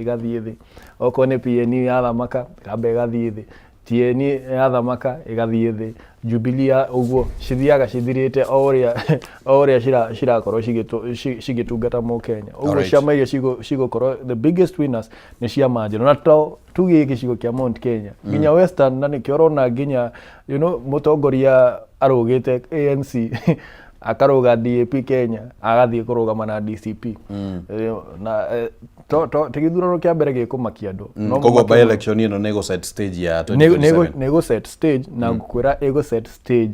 ĩgathiĩ thĩ, okorwo nĩ PNU yathamaka ĩkamba ĩgathiĩ thĩ, TNA yathamaka ĩgathiĩ thĩ, Jubilee ya ũguo cithiaga cithirĩte o ũrĩa cirakorwo cigĩtungata Mũkenya. Ũguo ciama iria cigũkorwo the biggest winners nĩ ciama njerũ, na to tuge gĩcigo kĩa Mount Kenya, nginya Western, na nĩkĩo ũrona nginya mũtongoria arũgĩte ANC, akarũga DAP Kenya, agathiĩ kũrũgama na DCP. Na ti gĩthurano kĩa mbere gĩkũmakia andũ. No Koguo by election ĩno nĩ ĩgũ set stage ya 2027. Nĩ ĩgũ set stage, na ngũkwĩra ĩgũ set stage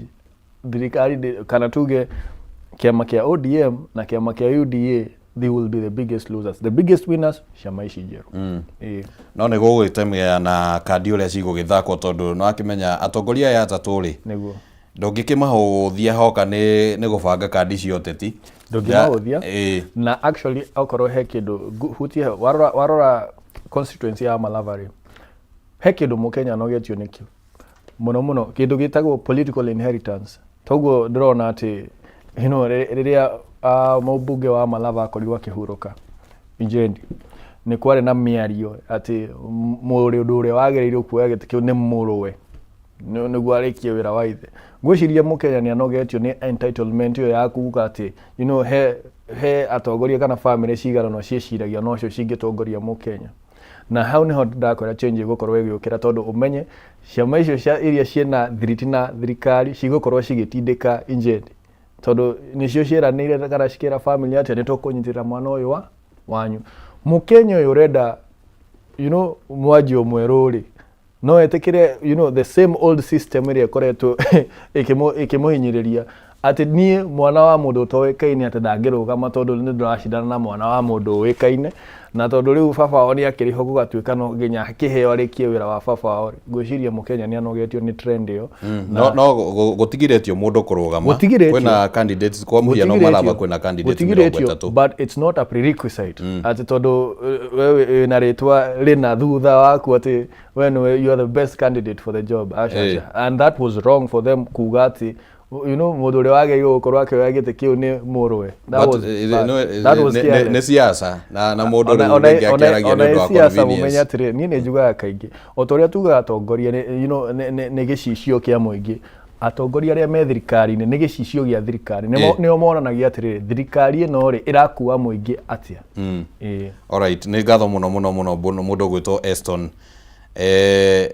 thirikari kana tuge kĩama kĩa ODM na kĩama kĩa UDA, they will be the biggest losers. The biggest winners, ciama ici njerũ. Ĩĩ. No nĩ gũgwĩtemea na kandi ũrĩa cigũgĩthakwo, tondũ nĩ wakĩmenya atongoria aya atatũ rĩ, ndũngĩkĩmahũthia hoka nĩ gũbanga kandi cia ũteti. Ndũngĩmahũthia. Na actually okorwo he kĩndũ hutie, warora constituency ya Malava rĩ, he kĩndũ Mũkenya anogetio nĩkĩo mũno mũno, kĩndũ gĩtagwo political inheritance. Toguo ndĩrona atĩ rĩrĩa mũmbunge wa Malava akorirwo akĩhurũka Injendi, nĩ kwarĩ na mĩario atĩ mũndũ ũrĩa wagĩrĩirwo kuoya gĩtĩ kĩu nĩ mũrũwe nĩguo arĩkie wĩra wa ithe. Ngwĩciria Mũkenya nĩ anogetio nĩ entitlement ĩyo ya kuga atĩ he atongoria kana bamĩrĩ cigana ũna ciĩciragia nocio cingĩtongoria Mũkenya. Na hau nĩho ndakwĩra change ĩgũkorwo ĩgĩũkĩra, tondũ ũmenye ciama icio cia iria ciĩna thiriti na thirikari cigũkorwo cigĩtindĩka Injendi, tondũ nĩcio ciĩranĩire kana cikĩra family atĩ nĩ tũkũnyitĩrĩra mwana ũyũ wa wanyu. Mũkenya ũyũ ũrenda mwanjio mwerũ rĩ, no etĩkĩre the same old system ĩrĩa ĩkoretwo ĩkĩmũhinyĩrĩria atĩ niĩ mwana wa mũndũ ũtoĩkaine atĩ ndangĩrũgama tondũ nĩ ndĩracindana na mwana wa mũndũ ũĩkaine, na tondũ rĩu baba wao nĩ akĩrĩho gũgatuĩka no nginya kĩheo arĩkie wĩra wa baba wao. Ngwĩciria Mũkenya nĩ anogetio nĩ trend ĩyo. No gũtigirĩtio mũndũ kũrũgama. Gũtigirĩtio. Kwĩna candidates, kwa mũhiano Malava kwĩna candidates 30. But it's not a prerequisite atĩ tondũ wewe wĩna rĩtwa rĩna thutha waku atĩ we nĩwe, you are the best candidate for the job. Aca, aca. And that was wrong for them kuga atĩ mũndũ ũrĩa wagĩrĩirwo gũkorwo akĩoya gĩtĩ kĩu nĩ mũrũwe. That But, was bad. That was careless. Nĩ siasa na mũndũ rĩu rĩngĩ akĩaragia nĩ Ona ũndũ wa siasa, mũmenye convenience. Atĩrĩ, niĩ nĩ njugaga kaingĩ, o ta ũrĩa tugaga atongoria nĩ, nĩ gĩcicio kĩa mũingĩ, atongoria arĩa me thirikari-inĩ nĩ gĩcicio gĩa thirikari. Nĩo monanagia atĩrĩrĩ, thirikari ĩno rĩ, ĩrakua mũingĩ atĩa. Ĩĩ. Alright, nĩ ngatho mũno mũno mũno mũndũ ũgwĩtwo Eston.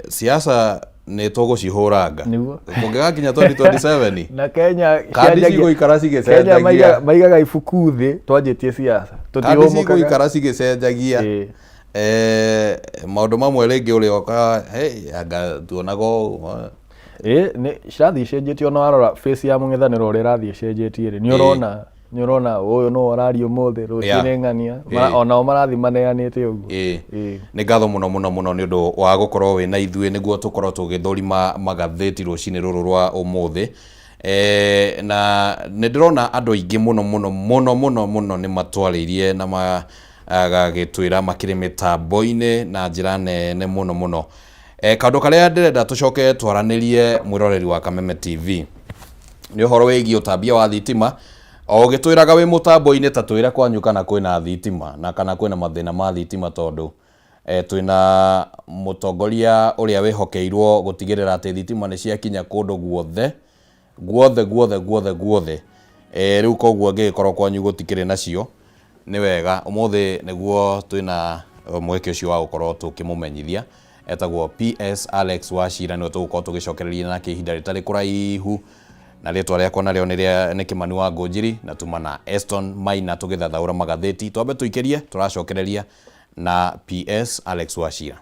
Siasa nĩ tũgũcihũranga. Nĩguo. Kũngĩgakinya 2027, Na Kenya kandi cigũikara Kenya cigĩcenjagia. maigaga ibuku thĩ twanjĩtie siasa. Kandi Tũtihũmũkaga. cigũikara cigĩcenjagia. Maũndũ mamwe rĩngĩ ũrĩoka, hey, anga tuonaga ũũ. Ĩĩ, nĩ cirathiĩ icenjetie. Ona warora face ya mũng'ethanĩro ũrĩa ĩrathiĩ ĩcenjetie rĩ, nĩ ũrona ũyũ no araria ũmũthĩ, rũciũ nĩ ng'ania. Onao marathiĩ maneanĩte ũguo. Ĩĩ. Nĩ ngatho mũno mũno mũno nĩ ũndũ wa gũkorwo wĩ na ithuĩ nĩguo tũkorwo tũgĩthũrima magathĩti rũcinĩ rũrũ rwa ũmũthĩ. Na nĩ ndĩrona andũ aingĩ mũno mũno mũno mũno mũno nĩ matwarĩirie na magagĩtwĩra makĩrĩ mĩtambo-inĩ na njĩra nene mũno mũno. Kaũndũ karĩa ndĩrenda tũcoke twaranĩrie, mwĩroreri wa Kameme TV. Nĩ ũhoro wĩgiĩ ũtambia wa thitima. O ũgĩtwĩraga wĩ mũtambo-inĩ, ta twĩre kwanyu kana kwĩna thitima na kana kwĩna mathĩna ma thitima, tondũ twĩna mũtongoria ũrĩa wĩhokeirwo gũtigĩrĩra atĩ thitima nĩ ciakinya kũndũ guothe guothe guothe guothe guothe. Rĩu koguo angĩgĩkorwo kwanyu gũtikĩrĩ nacio, nĩ wega ũmũthĩ nĩguo twĩna mweke ũcio wa gũkorwo tũkĩmũmenyithia. Etagwo PS Alex Wachira, nĩwe tũgũkorwo tũgĩcokereria nake ihinda rĩtarĩ kũraihu. Na rĩtwa rĩakwa narĩo nĩ Kĩmani wa Ngũnjiri, na tuma na Eston Maina tũgĩthathaũra magathĩti. Twambe tũikĩrie, tũracokereria na PS Alex Wachira.